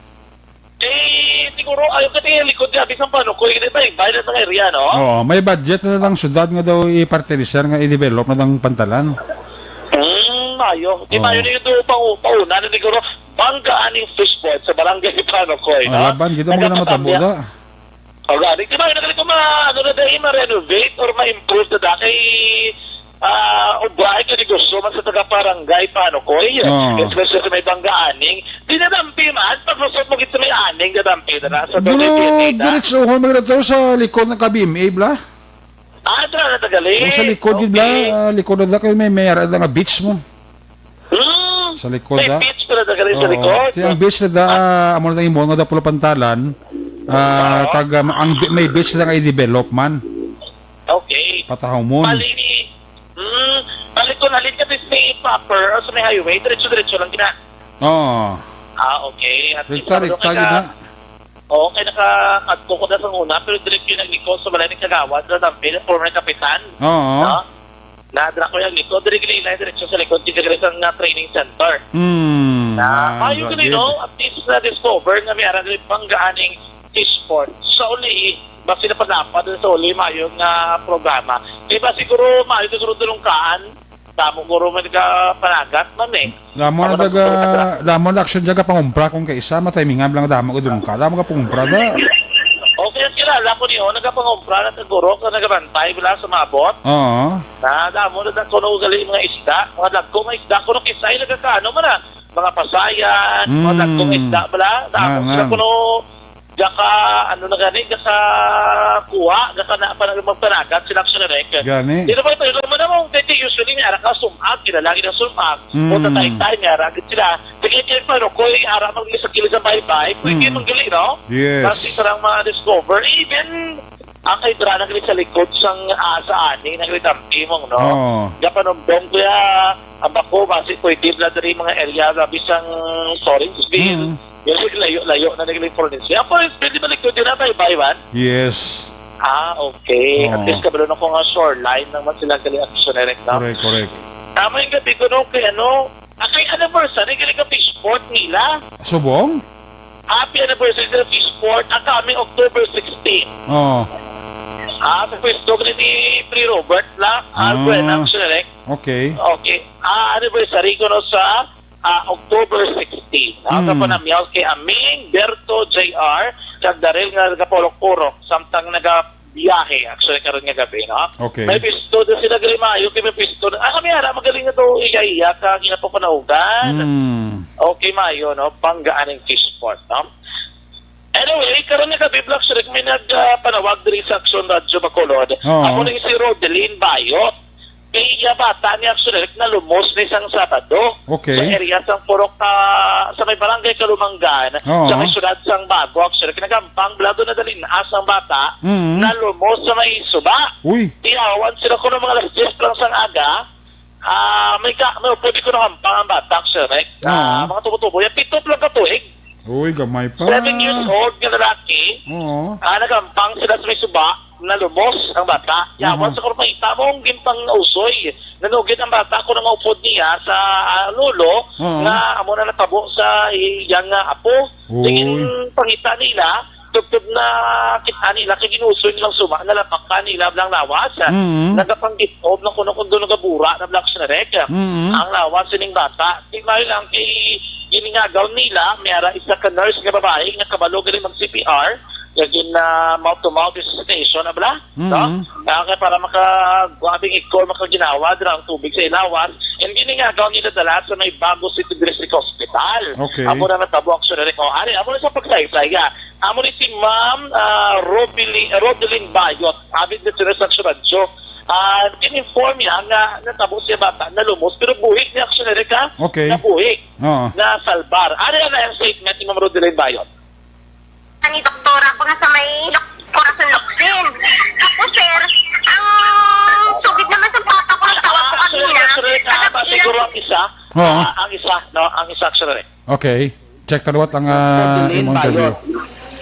Eh, siguro, ayaw ka tingin likod niya, bisan Panukoy, di ba, yung bayad ng area, no? Oo, may budget na lang syudad nga daw i-fertilizer nga i-develop na dang pantalan. Hmm, mayo. Di Oo. Mayo na yung doon pang, pauna na siguro. Bangga Aning fish port sa Barangay Panukoy, Oh, no? Laban, kita mo na matabo Nagkakatambya. Da. O, gani, di ba, nagalit ko ma-, ano na dahil ma-renovate or ma-improve na dahil, ah, ubrahay ka negosyo man sa taga-barangay Panukoy, Oo. Especially sa may Bangga Aning. Di na dampi man, pag lusot mo gid sa may Aning, na dampi na na sa Dulo, Dodge P N A na. Diretso ko, may to sa likod ng K B M A, bla? Ah, dra na tagali. O, sa likod, gid, bla, Okay. Ah, likod na da kayo, may, may ara na nga beach mo. Hmm. Sa likod, May ah. Beach pala na gali sa Oo. likod. Siya ang beach na da, ah, amo na imo nga da pula pantalan. Ah, Oo. Kag, um, ang bi-, may beach na nga i-develop man. Okay. Patahumon. Bali ni, hmm, bali kung halin ka sa may proper o sa may highway, diretso-diretso lang gina. Oo. Ah, okay. At least Rekta, ano rekta ka gid na. Oo, kay naka-, adto ko na sa una, pero dili ko naglikod sa balay ni Kagawad, sa Tampil, former kapitan. Oo. No? Nadra ko yung likod, diri gini, na diretso sa likod, dito gini sa nga training center. Hmm. Na, Ah, mayo gani, grabe. No? At least na-discover nga may ara diri Bangga Aning fish port. Sa uli, basi na panapa dun sa uli, mayo nga programa. Di ba siguro, mayo siguro tulungkaan? Damo guro man ka panagat man eh. Damo na Ako na daga, gusto ko na damo na action dyan ka pangumpra kung kaisa, matimingan lang damo ka dun ka. Damo ka pangumpra da. Okay, ang kilala ko niyo, nagapangumpra na siguro, ka nagabantay, wala sa mabot. Oo. Na, damo na da, kuno gali mga isda, mga dagko mga isda, kuno kisay nagkakaano man na, mga pasayan, mga Mm. dagko mga isda, wala. Damo Nga, sila nga. Kuno, gaka, ano na gani, gaka kuha, gaka na, pa, magpanagat sila sa direct. Gani. Dito pa ito, ito mo na mong, kaya usually nga, ara ka sumag, kinalagi ng sumag, Mm. o tatay-tay nga, ara, gid sila. Sige, kaya pa, no, koy, ara, mag-isa kilo sa baybay, pwede Mm. manggali, no? Yes. Kasi sarang ma-discover, even, ang kay Dra, nagli sa likod sang, ah, sa ani, nagli tampimong, no? Oo. Gapanumdom ko ya, ang bako, basi pwede na diri mga area, labi sang Torrensville. Mm. Yung layo-layo na nagli probinsya. Ang Torrensville, di ba likod yun na, baybay, man? Yes. Ah, okay. At Oo. Least kabalo na ko nga shoreline naman sila gali action direct, no? Correct, correct. Tama yung gabi ko, no, kay ano, ah, kay anniversary, gali ka fish port nila. Subong? Happy anniversary sa fish port, ah, coming October sixteen. Oo. Ah, sa pwesto ko ni Pre Robert la, ah, Ah. Buena, action direct. Okay. Okay. Ah, anniversary ko, no, sa ah, October sixteen, no? Hmm. Sa panamyaw kay Aming, Berto, J R, kag Daryl nga nagapurok-purok, samtang nagabiyahe, actually, karon nga gabi, no? Okay. May pisto doon sila, gali mayo, kay may pisto. Ah, kami ara, magaling na to, iya-iya, ka, ginapapanaugan. Hmm. Okay, mayo, no? Bangga Aning fish port, no? Anyway, karon nga gabi, Black Shark, may nag, ah, panawag diri sa Action Radio Bacolod. Oo. Ako ning si Rodeline Bayot. Kay iya bata ni Action Direct nalumos ni sang Sabado. Okay. Sa area sang Purok, ah, sa may barangay Kalumangan, Oo. Sa may siyudad sang Bago, Action Direct nagampang, bala do nadalin-as ang bata, Mm. Nalumos sa may suba. Uy. Tiyawan sila kuno mga alas diyes pa lang sang aga. Ah, may ka, may pwede ko nakampang ang bata, Action Direct. Ah, Oo. Mga tubo-tubo. Yung pito pa lang ka tuig. Uy, gamay pa. Seven years old nga lalaki, Oo. ah, nagampang sila sa may suba, nalumos ang bata. Yawan Aha. sa kurmayta mo ang ginpang-usoy. Nanugid ang bata kung nangaupod niya sa, ah, lolo Oo. nga amo na natabo sa iyang, ah, apo. Uy. Tingin pangita nila, tubtob na kita nila kay ginusoy nilang suba, nalapakan nila ang lawas. Mm. Nagapanggit-ob na kuno kung doon nagabura na Black Shrek. Mm. Ang lawas sining bata. Di maayo lang kay giningagaw nila, may ara isa ka nurse nga babae nga kabalo gali mag-C P R, nga gin, ah, mouth to mouth resuscitation, abla, no? Mm. Ah, kay para maka-, grabe nga ikor, makaginawa dira ang tubig sa ilawas. And giningagaw nila dala sa may Bago City District Hospital. Okay. Amo na natabo, actually, Rico. Ari, amo na sa pagsaysay, ah. Amo ni si Ma'am, ah, Robili-, Rodeline Bayot, avid listener sa Action Radio. Ah, in-inform niya nga natabo siya bata, nalumos, pero buhi niya, actually, Rica, Okay. nabuhi, Oo. nasalbar. Ari na ang statement ni Ma'am Rodeline Bayot. Ni doktora ko na sa may lok-, Corazon Locsin. Tapos, sir, ang sugid naman sa bata ko, nagtawag ko Ah, kanina. Actually, Rica, Nagap- siguro ang isa, Oo. ah, ang isa, no, ang isa, actually. Okay. Check ta liwat ang, ah, Rodeline imong interview. Bayot.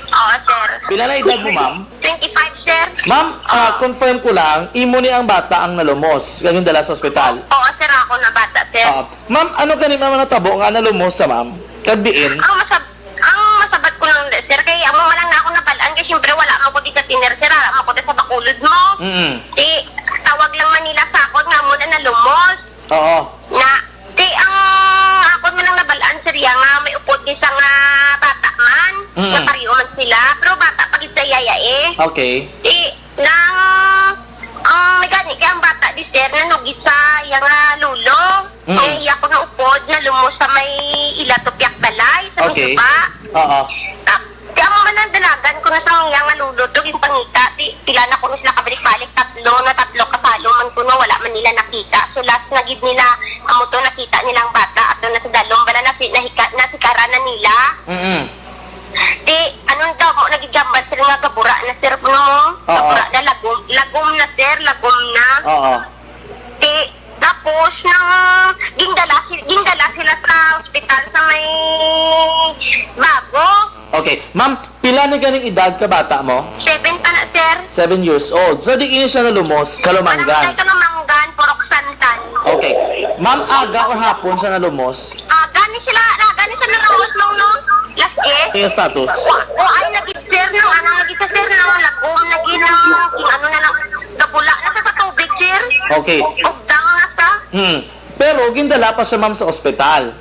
Oo, sir. Pila na edad mo, ma'am? Twenty-five, sir. Ma'am, ah, Ah. confirm ko lang, imo ni ang bata ang nalumos, kag gindala sa ospital? Oo, sir, ako na bata, sir. Ah, ma'am, ano gani, ma'am, ang natabo nga nalumos sa, ma'am? Kag diin? Ang masab-, ang masabat ko lang, sir, kay amo man lang na ako nabal-an, kay siyempre wala man ko di sa tiner, sir, wala man ko di sa Bacolod mo. Mm-mm. Di, tawag lang man nila sa akon nga amo na nalumos. Oo. Na, di, ang akon man ang nabal-an, sir, ya nga may upod ni sa nga bata man, Mm. nga pareho man sila, pero bata pa gid sa iyaya eh. Okay. Di, nang, ang may gani kay ang bata di, sir, nanugid sa iya nga lolo. Mm. Kay iya ko na upod, nalumos sa may ila to piyak balay, sa may Okay. suba. Oo. Ah, Di amo man ang dalagan ko na sa iya nga lolo to, ginpangita, di, pila na ko na sila kabalik-balik, tatlo na tatlo ka salo man ko na wala man nila nakita. So, last na gid nila, amo to, nakita nila ang bata, ato na sa dalom, bala na si, nahika-, nasikaran na nila. Mm-mm. Di, anong daw mo, nagigambal sila nga gabura na, sir, no mo? Oo. Gabura na, lagom, lagom na, sir, lagom na. Oo. Di, tapos, nang gindala, si-, gindala sila sa ospital sa may Bago. Okay. Ma'am, pila ni ganing edad ka bata mo? Seven pa na, sir. Seven years old. So, di ini siya nalumos, Kalumangan. Barangay Kalumangan, Purok Santan. Okay. Ma'am, aga or hapon siya nalumos? Ah, gani sila, ah, gani sila nalumos nung, no? Last year. Yung status? Wa-, wa-, ay, nagit-, sir, nung ano, nagit-, sir, nung lagom, nagit-, nung, ano na lang, gabula na sa, sa tubig, sir. Okay. Ugdang na sa. Hmm. Pero gindala pa siya, ma'am, sa ospital.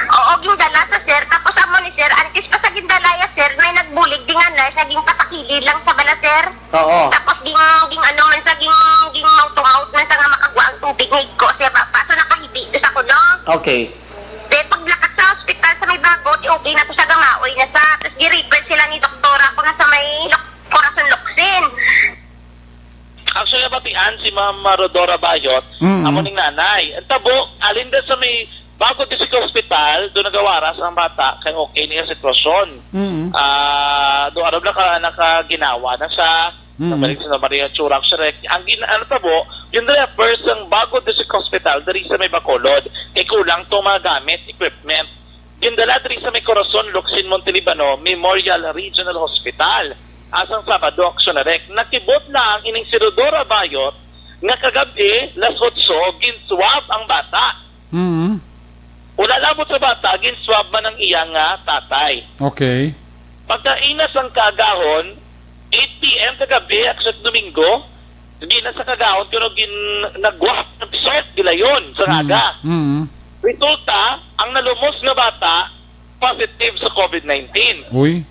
Oo, gindala sa, sir. Tapos amo ni, sir, antes pa sa gindala ya, sir, may nagbulig di nga nurse, naging pasakili lang sa bala, sir. Oo. Tapos ging, ging ano man sa, ging, ging mouth to mouth man sa nga makagwa ang tubig nga igko siya, ba, pa, so nakahibi to sa kuno. Okay. Then, paglakat sa ospital sa may Bago, di okay na to sa gamaoy na sa, tapos gi-refer sila ni doktora ko na sa may lok-, Corazon Locsin. Actually, nabatian si Ma'am Rodora Bayot, Mm. amo ning nanay. Ang tabo, alin da sa may Bago District Hospital, doon nagawaras ang bata, kay okay niya sitwasyon. Mm. Ah, doon, ano, naka-, nakaginawa na siya, Mm. nabalik sa Maria Churak Shrek. Ang gin-, ano tabo, yun rin, first ang Bago District Hospital, diri sa may Bacolod, kay kulang tong mga gamit, equipment. Gindala diri sa may Corazon, Locsin, Montelibano Memorial Regional Hospital. Asang Sabado, Action Direct. Nakibot lang ining si Rodora Bayot nga kagabi, las otso, ginswab ang bata. Mm. Wala labot sa bata, ginswab man ang iya nga tatay. Okay. Pagkaina sang kaagahon, eight P M kagabi, Action Domingo, gina sa kaagahon, kuno gin-, nagwa ang result, gilayon sa Mm. aga. Mm. Resulta, ang nalumos nga bata, positive sa covid nineteen. Uy.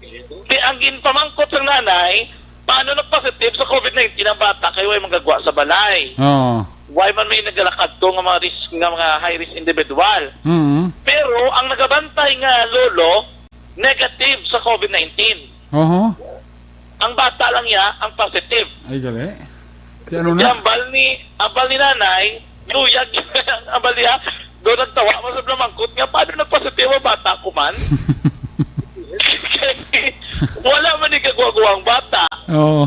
Di ang ginpamangkot sang nanay, paano nagpositive sa covid nineteen ang bata kay way magagwa sa balay? Oo. Way man may nagalakad to nga mga risk, nga mga high risk individual? Mm. Pero ang nagabantay nga lolo, negative sa covid nineteen. Oho. Ang bata lang niya ang positive. Ay, gali. Si ano na? Ang bal ni, ang bal ni nanay, luyag ang bal niya. Doon nagtawa mo sa pamangkot nga, paano nagpositibo ang bata ko man? Wala man ni kagwa-gwa ang bata. Oo.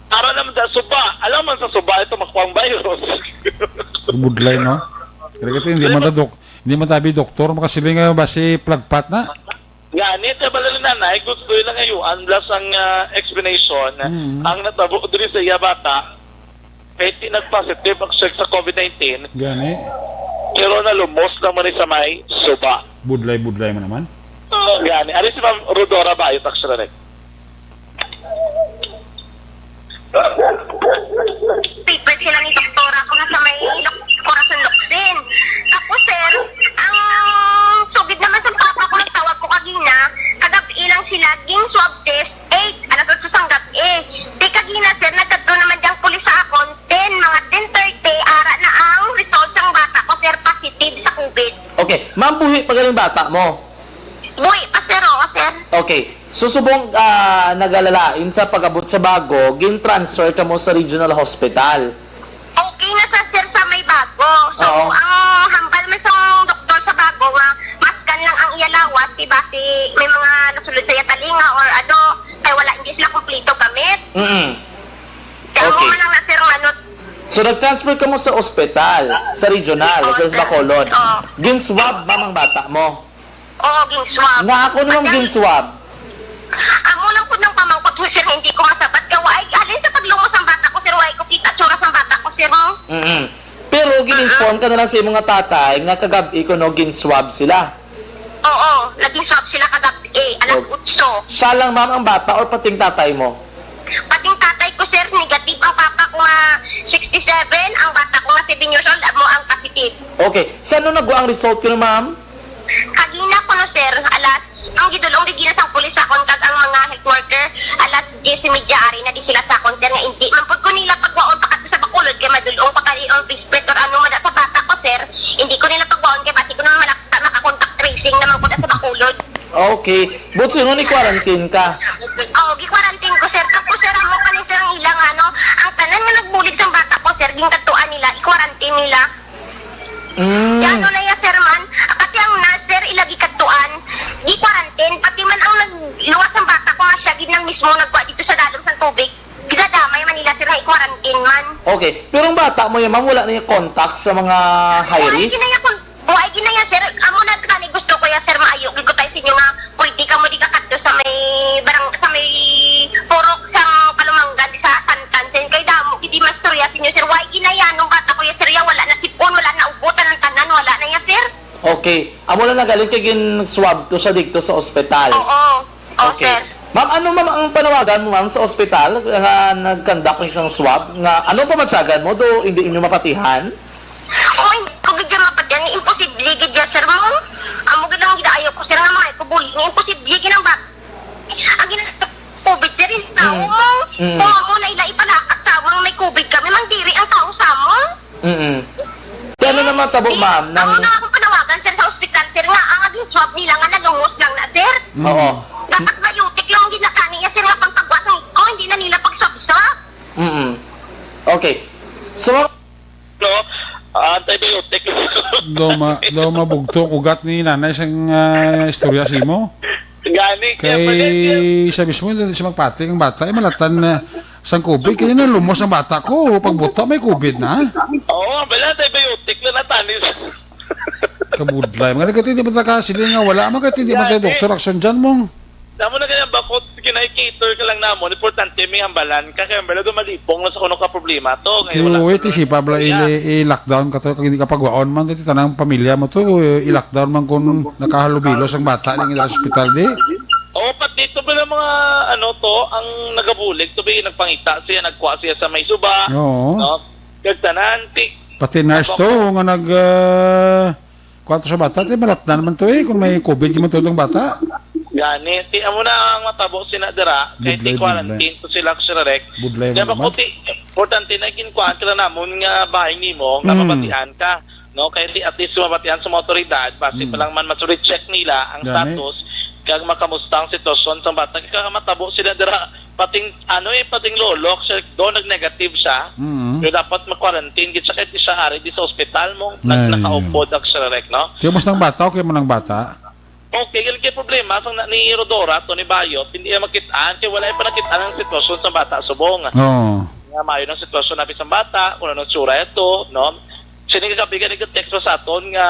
Ara naman sa suba. Alam man sa suba, ito makuha ang virus. Budlay, no? Kaya ito, hindi man ta dok-, hindi man tabi doktor, makasiling nga ba si plagpat na? Gani, kay bala ni nanay, gusto nila ngayuan bala sang, ah, explanation. Mm. Ang natabo diri sa iya bata, kay ti nag-positive ang check sa COVID nineteen, Gani. pero nalumos lang man ni sa may suba. Budlay-budlay man naman. Ah, gani. Ari si Ma'am Rodora Bayo, tax direct. Paper sila ni doktora ko nga sa may luk-, Corazon Luksin. Tapos, sir, ang sugid naman sa papa ko, nagtawag ko kagina, kagab-i lang sila, ging swab test, eight, alas otso sang gab-i. Di kagina, sir, nagkadto naman diyang pulis sa akon, ten, mga ten thirty, ara na ang result sang bata ko, sir, positive sa COVID. Okay, ma'am, buhi pa galing bata mo? Buhi pa, sir, oo, sir. Okay. So, subong, ah, nagalalain sa pag-abot sa Bago, gin-transfer kamo sa regional hospital? Okay na sa, sir, sa may Bago. So, Oo. ang hambal man sa doktor sa Bago nga maskan lang ang iya lawas, di ba, si, may mga nasulod sa iya talinga or ano, kay wala, hindi sila kompleto gamit. Mm-mm. Kaya mo Okay. man lang na, sir, ang ano. So, nag-transfer kamo sa ospital, sa regional, Oo, sa sir. Bacolod. Oo. Gin-swab, ma'am, ang bata mo? Oo, gin-swab. Nga ako naman At ang gin-swab. Amo lang po ng pamangkot mo, sir, hindi ko masabat. Kaya waay, halin sa paglumos ang bata ko, sir, waay ko kita tsura sa bata ko, sir, mo. Mm-mm. Pero gin-inform ka na lang sa imong tatay nga kagab-i ko, no, gin-swab sila. Oo, nag-swab sila kagab-i, alas Oh. otso. Siya lang, ma'am, ang bata or pating tatay mo? Pating tatay ko, sir, negative. Ang papa ko nga sixty-seven, ang bata ko nga seven years old, amo ang positive. Okay. Sa ano nagwa ang result ko, ma'am? Kagina ko, no, sir, alas, ang gidulong di gina sang pulis sa akon kag ang mga health worker, alas diyes y media ari na di sila sa akon, sir, nga hindi man pud ko nila pagwaon pa kadto sa Bacolod kay madulong pa kay ang biskwit or ano man sa bata ko, sir. Hindi ko nila pagwaon kay basi ko naman malak-, maka-contact tracing naman ko na sa Bacolod. Okay. But so, ni quarantine ka? Oo, gi-quarantine ko, sir. Tapos, sir, amo kani, sir, ang ilang, ano, ang tanan nga nagbulig sang bata ko, sir, gingkadtuan nila, i-quarantine nila. Mm. Yan, ano na yan, sir, man? Pati ang nurse, sir, ila gikadtuan, gi-quarantine. Pati man ang nagluwas sang bata ko nga siya gid nang mismo nagkuha dito sa dalom sang tubig, ginadamay man nila, sir, nga i-quarantine man. Okay. Pero ang bata mo yan, ma'am, wala na yung contact sa mga high Wala, risk? Ginaya kon-, wala, ginaya, sir. Amo na gani gusto ko yan, sir, maayo. Gid ko tayo sa inyo nga pwede ka mo di kakadto sa may barang-, sa may purok sang Kalumangan, di sa Santan, sir. Kay damo, hindi mastorya sa inyo, sir. Wala, ginaya, nung bata ko yan, sir, yan, wala na sipon, wala na ubo, tanan-tanan, wala na yan, sir. Okay. Amo lang nagaling kay gin-swab to sa digto sa ospital. Oo. Oo, Okay. sir. Ma'am, ano, ma'am, ang panawagan mo, ma'am, sa ospital nga nag-conduct ng isang swab? Nga, anong pamatsagan mo? Do, hindi inyo mapatihan? Oo, hindi ko gid mapatihan. Imposible gid yan, sir, mo. Amo gid ang gidaayo ko, sir, nga mga ikubuli nga imposible gid ang bag-, ang gina-, COVID, sir, yung tao Mm. mo. Mm. Kung amo na ila ipalakat sa amon, may COVID kami, mang diri ang tao sa amon. Mm-mm. Kaya ano naman tabo, ma'am, nang Ang una akong panawagan, sir, sa ospital, sir, nga ang aging swab nila nga nalungos lang na, sir. Oo. Dapat biotic lang ang ginakani niya, sir, nga pangpagwa sa ngipon, hindi na nila pagsabsab. Mm-mm. Okay. So, ma'am, no, antibiotic. Daw ma-, daw mabugto ang ugat ni nanay sang, ah, istorya sa imo. Gani, kaya Kay pala, siya mismo, hindi siya magpati ang bata. Eh, malatan na sang COVID. Kaya nalumos ang bata ko. Pagbuta, may COVID na. Oo, wala, antibiotic na natanis. Kabudlay. Mga nagkatindi ba ka, sila nga wala. Mga katindi ba tayo, Gani. Doktor Action dyan mong? Namo na kaya bakot, kinay-cater ka lang namon. Importante, may hambalan ka. Kaya hambalan doon, malipong na sa kuno ka problema to. Ngayon, wala Tiyo, ka eh, ti na si Pablo, istorya. ili-, i-lockdown ka to. Kag hindi ka pagwaon man, ti tanang pamilya mo to, eh, i-lockdown man kung nakahalubilo sang bata, ning sa ospital, di? Oo, pati ito pala mga, ano to, ang nagabulig to, ba, nagpangita siya, nagkuha siya sa may suba, Oo. no? Kag tanan, ti-, Pati nurse to, nga nag, ah, kuha to sa bata, ti malatnan man to eh, kung may COVID man to itong bata. Gani, ti amo na ang matabo sina dira, kay Budlay, ti quarantine budlay. to sila, Sir Rek. Budlay Kaya mo ba naman. ko ti, importante na ginkuhaan ka lang namon nga bahin nimo, nga Mm. mabatian ka. No, kay ti at least mabatian sa mga otoridad, basi Mm. pa lang man mas-recheck nila ang Gani. status, kag makamusta ang sitwasyon sa bata. Kaya matabo sila dira, pating, ano eh, pating lolo, siya, do, nag-negative siya. Mm. Pero dapat ma-quarantine gid siya, kahit siya ari di sa ospital mo, nag-, Ay, nakaupod ang Sir Rek, no? Kaya mas nang bata, okay mo nang bata? Okay, yun kay problema, sa na, ni Rodora, to ni Bayot, hindi niya makit-an, kaya wala pa nakit-an ang sitwasyon sa bata subong. Oo. Nga maayo ng sitwasyon na sa bata, kung anong tsura ito, no? Sini ka kapigan, nag-text pa sa aton nga,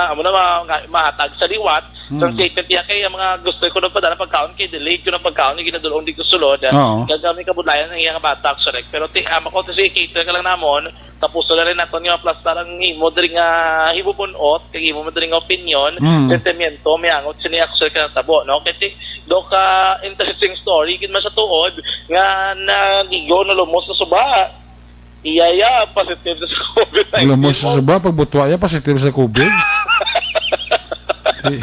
amo na, ma-, nga, mahatag sa liwat, So, ang Hmm. statement niya kay ang mga gusto ko nagpadala pagkaon kay delayed ko ng pagkaon, yung ginadulong di ko sulod. Oo. Kaya kami kabudlayan ang iyang bata, actually. Pero ti, ah, mako, si cater ka lang namon, tapos na rin naton nga aplastar ang imo diri nga hibubunot, kay imo mo diri nga opinion, Mm. sentimiento, may angot sini actually ka natabo, no? Kasi do ka interesting story, gid man sa tuod, nga naligo, nalumos sa suba. Iya, iya, positive sa covid nineteen. Lamos sa suba, pagbutwa iya, positive sa covid. Si-,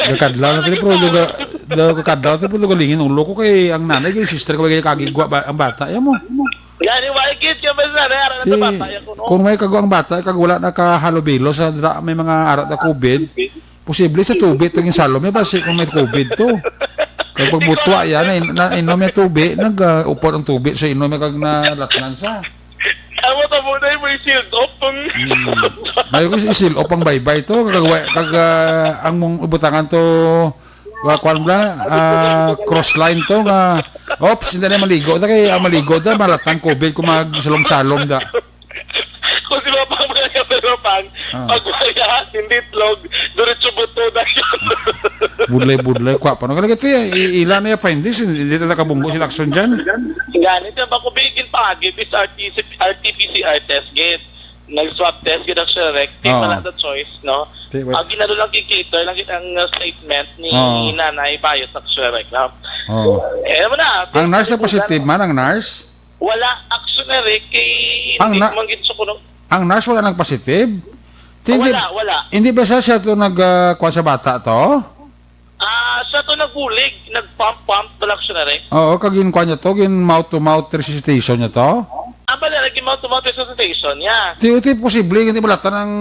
kakadlaw na tini, pero luga-, da-, kakadlaw na tini, pero lugalingin ulo ko kay ang nanay, kay sister ko, kay kagigwa ba, ang bata, iya mo. Gani, why gid ka ba sa nanay? Ara na Si-, sa bata, yan ko, no? Kung may kagwa ang bata, kag wala nakahalubilo sa dra-, may mga arat na covid, posible sa tubig itong insalom niya, basi kung may covid to. Kag pagbutwa yan, na, in-, na inom yung tubig, nag, ah, upod ang tubig, so inom yung kag nalatnan sa. Amo ta muna yung may shield off ang Hmm. May ko isil op ang baybay to, kag, wa-, kag, ah, ang mong ibutangan to, wa-, kwan bla, ah, cross line to nga, ops, hindi na maligo. Ta kay, ah, maligo ta, malatnan covid kung magsalom-salom da. Kung di ba pang mga kapero pang, Ah. pag wala, hindi itlog, diretso buto na yun. Budlay-budlay, kwa pa. No, kaya ito, i-, ila na yung findings, hindi na nakabunggo sila action dyan. Ganit yung bako bigin pa, gid is R T C, R T P C R test, gid. Nag-swab test, gid ang siya, rek. Di Oo. Wala na choice, no? Di, wait. Ang ginalo lang, kay cater lang, gid ang, uh, statement ni Oo. Nanay Bayot sa siya, rek, no? Oo. Eh, alam mo na, Ang nurse na positive man, ang nurse? Wala, actually, kay Ang hindi na-, man gid sa kuno. Ang nurse wala nagpositive? Hindi, Wala, wala. hindi ba siya, siya to nag, ah, kuha sa bata to? Ah, siya to nagbulig, nag-pump-pump, wala, actually. Oo, kag yun kuha niya to, gin mouth to mouth resuscitation niya to? Ah, bala, naging mouth to mouth resuscitation niya. Ti, ti, posible, hindi malatan ang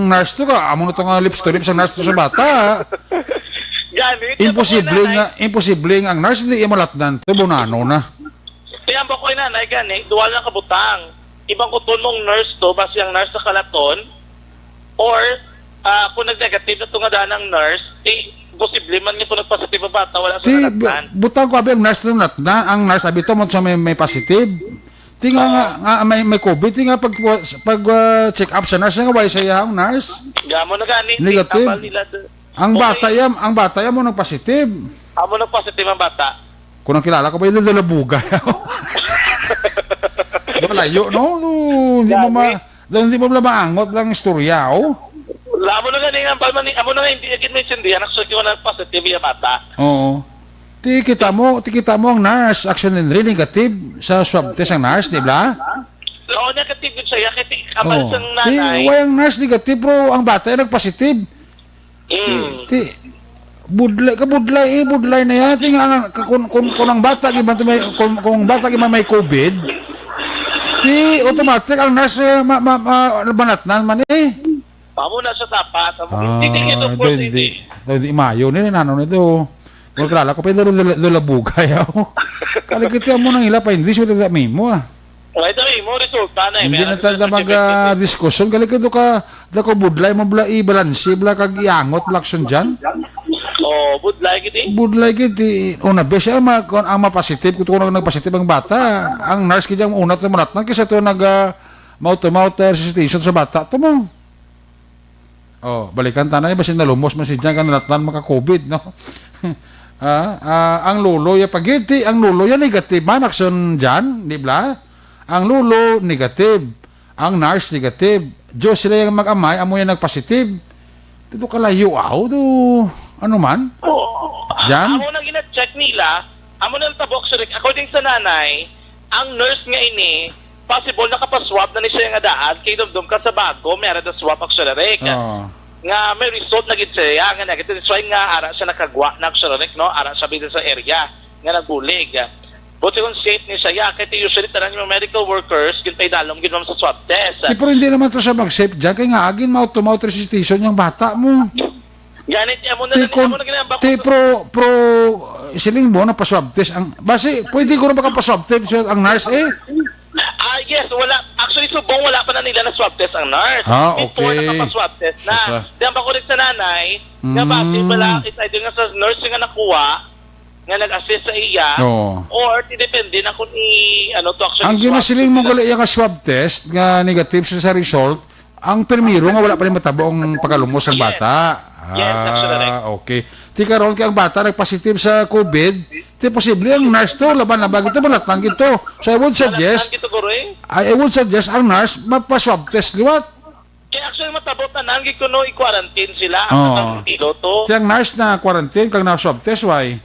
nurse to ka. Amo na to nga lips to lips ang nurse to sa bata. Gani, Imposible nga, imposible nga ang nurse, hindi iya malatnan to, bunano na. Kaya ang bakoy nanay gani, duha lang kabutang. Ibang kuton mong nurse to, basi ang nurse sa kalaton, or, ah, kung nag-negative na to nga daan ang nurse, eh, posible man nga kung nagpositive ang bata, wala sa Ti, kalaton. bu-, butang ko, abi, ang nurse na natna, ang nurse, abi to, mo sa may, may positive. Ti nga, nga, Oo. nga may, may covid, ti nga pag, pag, ah, check up sa nurse, nga wala siya ang nurse. Gamo na gani, Negative. Abal nila do-, Ang Okay. bata yam, ang bata yam mo nagpositive. Amo nagpositive ang bata. Kung ang kilala ko ba, yung dalabuga. Di malayo, no? So, hindi mo ma-, Grabe. Hindi mo lang maangot lang istorya, oh. Amo na gani nga, palman ni, amo na nga, hindi agad maintindihan, actually, kung nagpositive yung bata. Oo. Ti kita mo, ti kita mo ang nurse, action and really negative sa swab test ang nurse, di ba? Oo, negative yun siya, kasi abal Oo. sang Ti, nanay. Why ang nurse negative, bro? Ang bata ay nagpositive. Mm. Ti, budlay ka, budlay, eh, budlay na yan. Ti nga, nga, ka-, kung, kung, kung ang bata, di man to may, kung, kung ang bata, di man may covid, ti, automatic, ang nurse, eh, ma-, ma-, ma-, banatnan man, eh. Amo na sa dapat. Amo, Ah, hindi, hindi, ito, hindi, hindi. Ito, hindi mayo, ni, nano na ito. Wala kilala ko, pero dula, dula bugay ako. Kaligit ka mo nang ila pa, hindi siya mimo, ah. Ay, ito, eh, mo resulta na, eh. Hindi May na ano, tayo certificate, mag, ah, eh. Diskusyon. Galing ka doon ka, da ko budlay mo bala, i-balansi bala, kag iangot bala action dyan. Oo, budlay gid, eh. Budlay gid, eh. Una, bes, ang ma-, kung ang mapositive, kung tukunan nagpositive ang bata, ang nurse gid ang una to malatnan, kaysa to nag, ah, mouth to mouth, ah, resuscitation sa bata to mo. Oh, balikan ta na, eh, basin nalumos man si Jan, kan natnan maka-covid, no? Ah, ah, ang lolo, ya pagiti, ang lolo, ya negative man, action Jan, di ba? Ang lolo, negative. Ang nurse, negative. Diyos sila yung mag-amay, amo yung nagpositive. Dito kalayo, aw, do, ano man? Oo. Jan? Amo na gina-check nila, amo na ang tabok, sir. According sa nanay, ang nurse nga ini, possible nakapaswab na ni siya nga daan, kay dumdum ka sa bago, may ara na swab, actually, Rick. Oo. Nga may result na gid siya, nga negative. That's why nga ara siya nakagwa na, actually, Rick, no? Ara siya dito sa area nga nagbulig. Buti kung safe ni siya, kay ti usually tanan yung medical workers, gid pay dalom gid, ma'am, sa swab test. Di, pero hindi naman to siya mag-safe dyan, kay nga agin mouth to mouth resuscitation yung bata mo. Ganit, amo na Ti lang, kun-, amo na ginambak ti ko. pro, pro, siling mo na pa-swab test ang, basi, pwede ko na makapa-swab test ang nurse, eh? Ah, yes, wala. Actually, subong wala pa na nila na swab test ang nurse. Ah, Before, okay. Nakapa-swab test na. Sasa. Di ang bakulit sa nanay, nga Mm. base pala, it's either nga sa nurse nga nakuha, nga nag-assist sa iya, Oo. or ti depende na kung i-, ano to, actually, Ang swab ginasiling mo test. Gali iya nga swab test, nga negative siya sa result, ang primero nga wala pa rin matabo ang pagkalumos sa Yes. bata. Yes, that's correct. Ah, okay. Ti karon kay ang bata nagpositive sa COVID, ti posible ang nurse to, laban-laban gid to, malatang gid to. So I would suggest, Malatang gid to, guro, eh. I, I would suggest ang nurse magpa-swab test liwat. Kaya actually, matabo tanan gid kuno i-quarantine sila. Oo. Ang piloto. Ti ang nurse na quarantine kag na-swab test, why?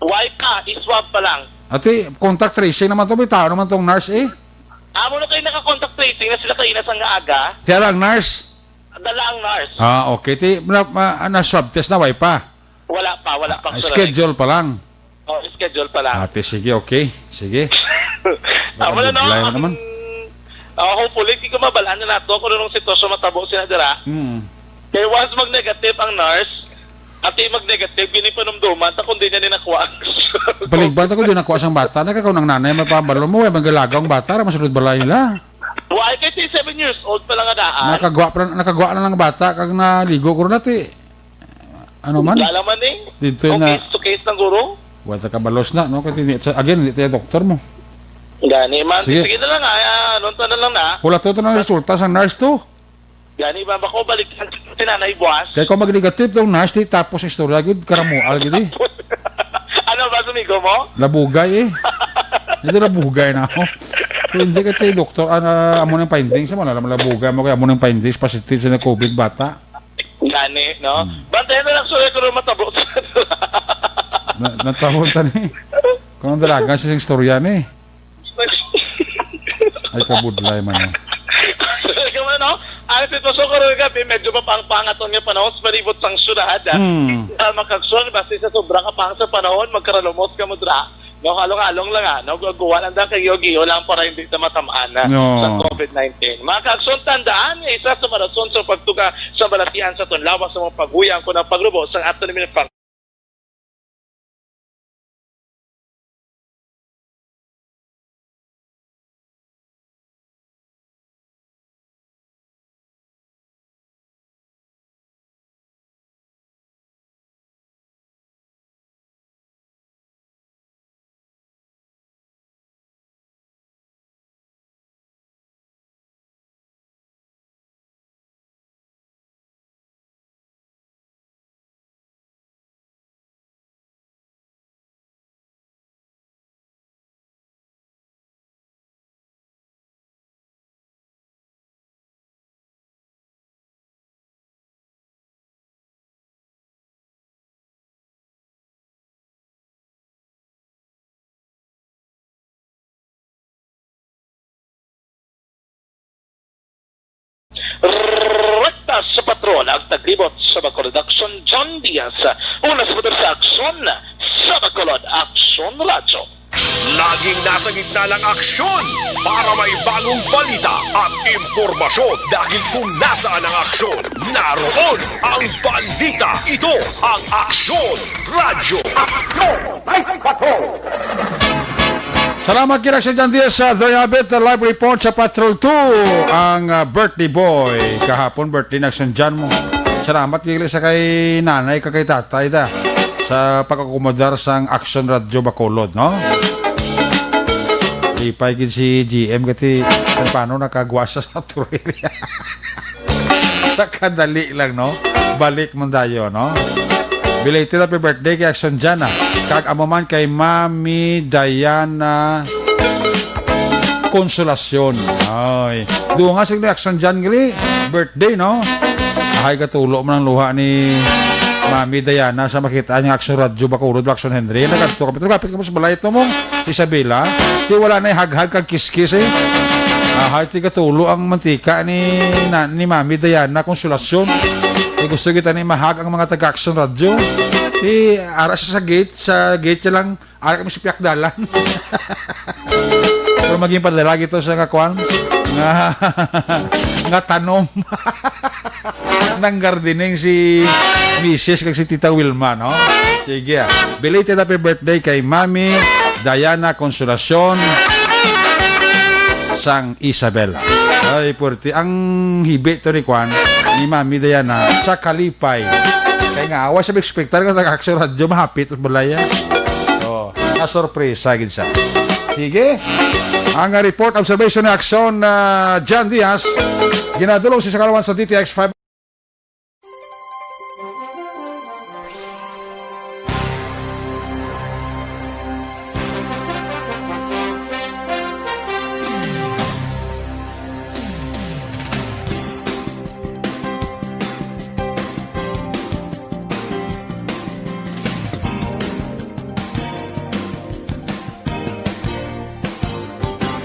Why pa? I-swab pa lang. Ati, contact tracing naman to, may tao naman tong nurse eh. Amo na kayo naka-contact tracing na sila kaina sa nga aga. Ti ara ang nurse? Dala ang nurse. Ah, okay. Ti, na, ma, na swab test na, why pa? Wala pa, wala pa, Ah, sir. Schedule pa lang. Oh, schedule pa lang. Ate, sige, okay. Sige. Ah, wala, no? Nakabuglay na Ang, naman. Ah, hopefully, di ko mabalaan na nato kung anong sitwasyon matabo sila dira. Mm. Kaya once mag-negative ang nurse, ati mag-negative, gini panumduman, ta kung di niya ni nakuha ang Paligban ta ko, di nakuha sang bata. Nagkakaw ng nanay, mapabalo mo, eh, magalagaw ang bata, ra masulod balay nila. Why? Kay seven years old pa lang nga daan. Nakagwa pa, nakagwa na lang ang bata, kag naligo ko na ti. Ano man? Wala man eh. Dito Kung na case to case ng guro. Wala ka balos na, no? Kasi hindi, sa, again, hindi tayo doktor mo. Gani man. Sige. Sige na lang, ah, ah, nunta na lang na. Wala to, to na resulta sa nurse to. Gani ba, bako balik ang tinanay buwas? Kaya kung mag-negative tong nurse, di tapos istorya, gid, karamual, gid, eh. Ano ba, sumigo mo? Labugay, eh. Hindi, labugay na ako. Pero hindi ka tayo doktor, ah, amo ng findings, mo na, labugay mo, kaya amo ng findings, positive sa COVID bata. Gani, no? Hmm. Bantayan na lang, sorry, kung matabo. Na, natabo ta ni. Kung ang dalaga sa isang istorya ni. Ay, kabudlay man, no? Sorry ka man, no? Ang sitwasyon karon nga, medyo mapangpang aton nga panahon sa palibot sang syudad, ah. Hmm. Ah, makagson, basta sa sobra ka pang sa panahon, magkaralumos ka mo dra. No, halong-halong lang, ah, no? Guguwa lang da kayo, giyo lang para hindi ta matamaan na No. sa COVID nineteen. Mga kaagsoon, tandaan nga isa sa mga rason sa pagtuga sa balatian sa aton lawas sa mga paghuyang kun ang paglubo sang aton minipang Rekta sa patrol ang taglibot sa Bacolod Aksyon, John Diaz. Una sa patrol sa Aksyon, sa Bacolod Aksyon Radyo. Laging nasa gitna ng aksyon para may bagong balita at impormasyon. Dahil kung nasaan ang aksyon, naroon ang balita. Ito ang Aksyon Radyo. Aksyon! Live Patrol! Salamat, Kira Aksyon Diaz. Sa Dre Habit, uh, live report sa Patrol two, ang, uh, birthday boy. Kahapon, birthday na Aksyon Jan mo. Salamat, Kira, sa kay nanay, ka kay tatay, da, sa pag-akomodar sang Aksyon Radyo Bacolod, no? Lipay gid si G M, kati, kung paano nakagwasa sa Turiri. Sa kadali lang, no? Balik man tayo, no? Belated happy birthday kay Action Jan, ah. Kag amo man kay Mami Diana Consolacion. Ay. Duo nga sila ni Action Jan, gali. Birthday, no? Ay, katulo man ang luha ni Mami Diana sa makita niya Action Radyo, Bacolod, Action Henry. Nagkadto kami. Ito, kapit kami sa balay ito mo. Isabela, ti wala na haghag kag kiskis, eh. Ahay, ti katulo ang mantika ni, na, ni Mami Diana Consolacion. Ti gusto kita ni mahag ang mga taga-Action Radyo. Ti ara sa, sa gate, sa gate siya lang, ara kami sa pihak dalan. Pero maging padala gito sa kakuan nga, nga tanom. Nang gardening si Misis kag si Tita Wilma, no? Sige, ah. Belated happy birthday kay Mami Diana Consolacion sang Isabela. Ay, puwerte. Ang hibi to ni Kwan, ni Mami Diana, sa kalipay. Kaya nga, awa sa expectar nga taga Action Radyo, mahapit sa balay, ah. So, nasorpresa gid siya. Sige. Ang, ah, report, observation ni Action, ah, Jan Diaz, ginadulong sa Sakalawan sa D T X five.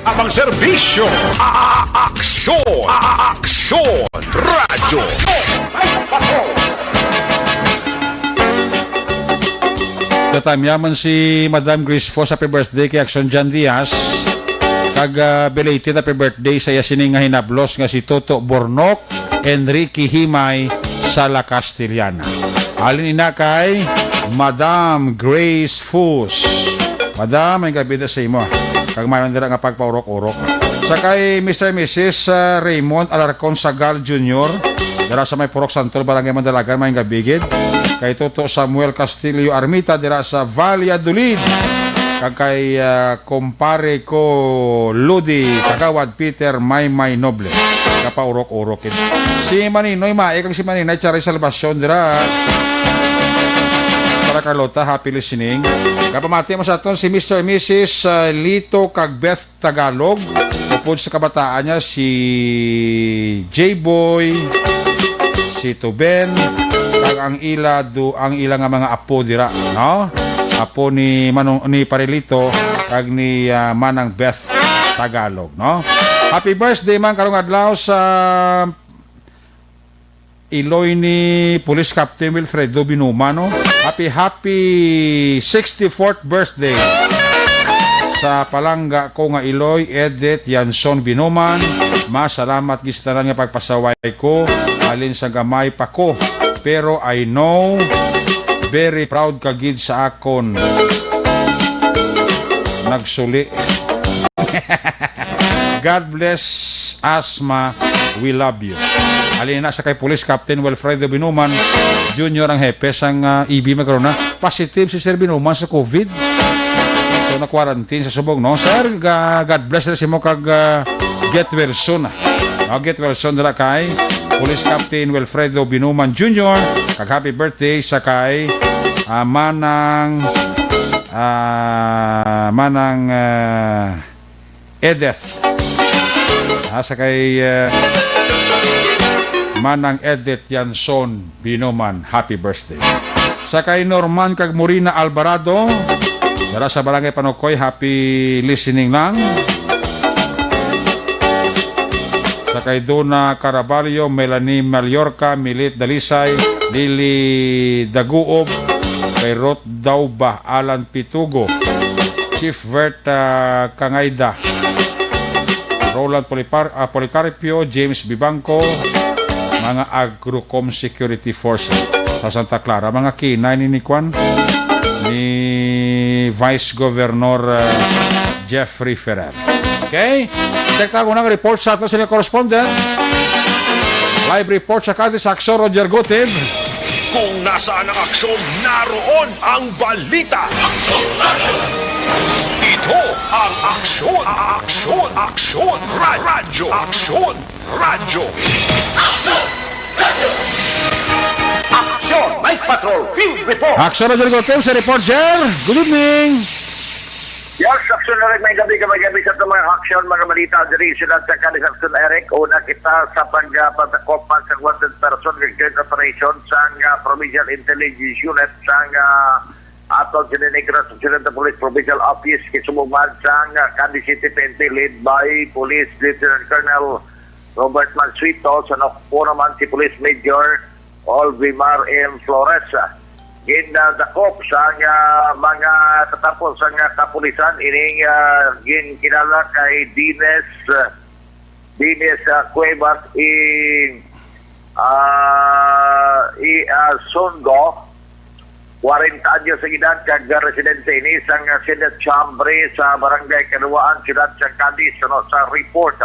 Abang serbisyo, a-, a-, aksyon, a-, a-, aksyon, radyo. Tatamyaman si Madam Grace Fos, happy birthday kay Action Jan Diaz. Kag, ah, belated happy birthday sa iya sini nga hinablos nga si Toto Bornok Enrique Himay sa La Castellana. Halin ina kay Madam Grace Fus. Madam, may gabi na sa imo. Kag mayroon dira nga pagpaurok-urok. Sa kay Mister Missus, ah, Raymond Alarcon Sagal Junior, dira sa may Purok Santol, Barangay Mandalagan, may gabi gid. Kay Toto Samuel Castillo Armita, dira sa Valladolid. Kag kay, ah, kumpare ko, Ludi, Kagawad Peter Maymay Noble. Kapaurok-urok gid. Si Maninoy Mae kag si Maninay Charis Salvacion dira. Para Carlota, happy listening. Kapamati mo sa aton si Mister Missus, ah, Lito kag Beth Tagalog. Upod sa kabataan niya, si J-Boy, si Tuben, kag ang ila do, ang ila nga mga apo dira, no? Apo ni Manong, ni Parelito, kag ni, ah, Manang Beth Tagalog, no? Happy birthday man karong adlaw sa Iloy ni Police Captain Wilfredo Binuma, no? Happy, happy sixty-fourth birthday sa palangga ko nga Iloy, Edith Yanson Binuman. Masalamat gid sa tanan nga pagpasaway ko, halin sa gamay pa ko. Pero I know, very proud ka gid sa akon. Nagsuli. God bless, Asma. We love you. Halin na sa kay Police Captain Wilfredo Binuman Junior, ang hepe sang, ah, E B magkaron na. Positive si Sir Binuman sa COVID. So, na-quarantine sa subong, no? Sir, ga-, God bless na sa imo kag, ah, get well soon. No, get well soon dira kay Police Captain Wilfredo Binuman Junior. Kag happy birthday sa kay, ah, Manang, ah, Manang, ah, Edith. Ah, sa kay, eh, Manang Edith Yanson Binuman, happy birthday. Sa kay Norman kag Morina Alvarado, dara sa Barangay Panukoy, happy listening lang. Sa kay Dona Caraballo, Melanie Mallorca, Milit Dalisay, Lily Daguob, kay Ruth Dauba, Alan Pitugo, Chief Vert, ah, Kangayda, Roland Polipar-, ah, Policarpio, James Bibangco, mga Agrocom Security Force sa Santa Clara, mga kinay ni, ni Kwan, ni Vice Governor, ah, Jeffrey Ferrer. Okay? Check tayo ng report sa ato sa correspondent. Live report sa Cadiz, Aksyon, Roger Gutib. Kung nasaan ang aksyon, naroon ang balita. Ito ang Aksyon, Aksyon, Aksyon, Ra-, Radyo, Aksyon, Radyo. Aksyon, Night Patrol, Field Report. Aksyon, Roger Gutib, sa report, Jer. Good evening. Yes, Aksyon na rin, may gabi ka, may gabi sa itong mga aksyon, mga balita diri sa siyudad sa Cadiz, Aksyon Eric. Una kita sa pag, ah, pagdakop pa sa wanted person, recruit operation sa, ah, Provincial Intelligence Unit sa, ah, aton sa Negros Occidental Police Provincial Office, kay subong man sa, ah, Cadiz City P N P, led by Police Lieutenant Colonel Robert Mansueto, sa nakpo naman si Police Major Olvimar M Flores. Gindakop sa nga mga tatapos sa nga kapulisan ining, ah, ginkilala kay Dines, ah, Dines, ah, Cuevas i, ah, i, ah, Sundo, kwarenta anyos ang edad, kag residente ini sang Senate Chambre sa Barangay Kaluwaan, Siyudad sa Cadiz, suno sa report.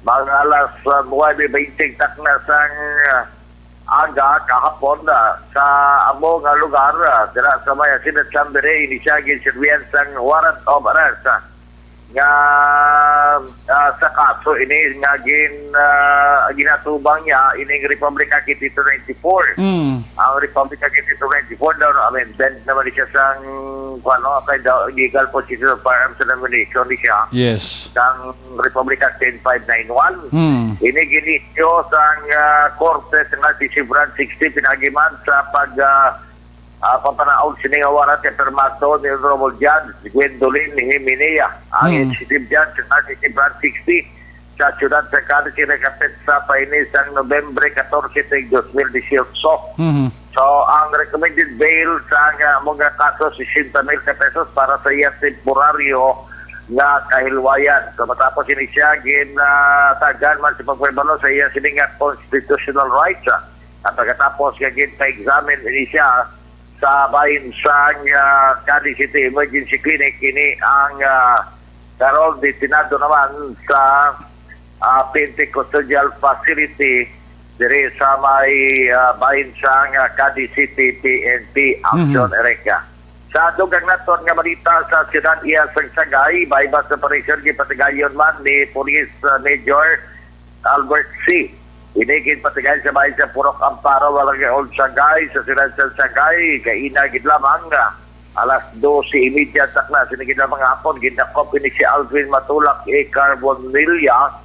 Mga alas, ah, nuwebe bente takna sang, ah, aga kahapon, ah, sa amo nga lugar, ah, dira sa may Senate Chamber, ini siya ginserbihan sang warrant of arrest, ah, nga, ah, sa kaso ini nga gin, ah, ginatubang niya ining Republic Act eighty-two ninety-four. Mm. Ang Republic Act eighty-two ninety-four daw, no, amendment naman ni siya sang, ano, kay daw, illegal possession of firearms and ammunition ni siya. Yes. Sang Republic Act ten five nine one. Hmm. Ini gin-issue sang, ah, korte sa City Branch sixty, pinaagi man sa pag, ah, Ah, papanaog sini nga warrant kay pirmado ni Honorable Judge Gwendolyn Himenea, ang Hmm. Executive Judge sa City Branch sixty sa siyudad sa Cadiz, nga nakapetsa pa ini sang Nobyembre catorce, tuig dos mil dieciocho. Mhm. So, ang recommended bail sa nga mga kaso, sesenta mil ka pesos para sa iya temporaryo nga kahilwayan. So, matapos ini siya, ginatagan man sa pagpahibalo sa iya sini nga constitutional rights, ah, at pagkatapos nga ginpa-examine ini siya sa bahin sang, ah, Cadiz City Emergency Clinic, ini ang, ah, karon detenado naman sa, ah, P N P Custodial Facility diri sa may, ah, bahin sang, ah, Cadiz City P N P Action Mhm. Area. Sa dugang naton nga balita sa siyudad iya sang Sagay, buy-bust operation gipatigayon man ni Police, ah, Major Albert C. Ini ginpatigayon sa bahin sa Purok Amparo, Barangay Old Sagay, sa siyudad sa Sagay, kaina gid lamang, ah, alas dose y media takna sini gid lamang nga hapon, gindakop ini si Alvin Matulak A. Carbonilla,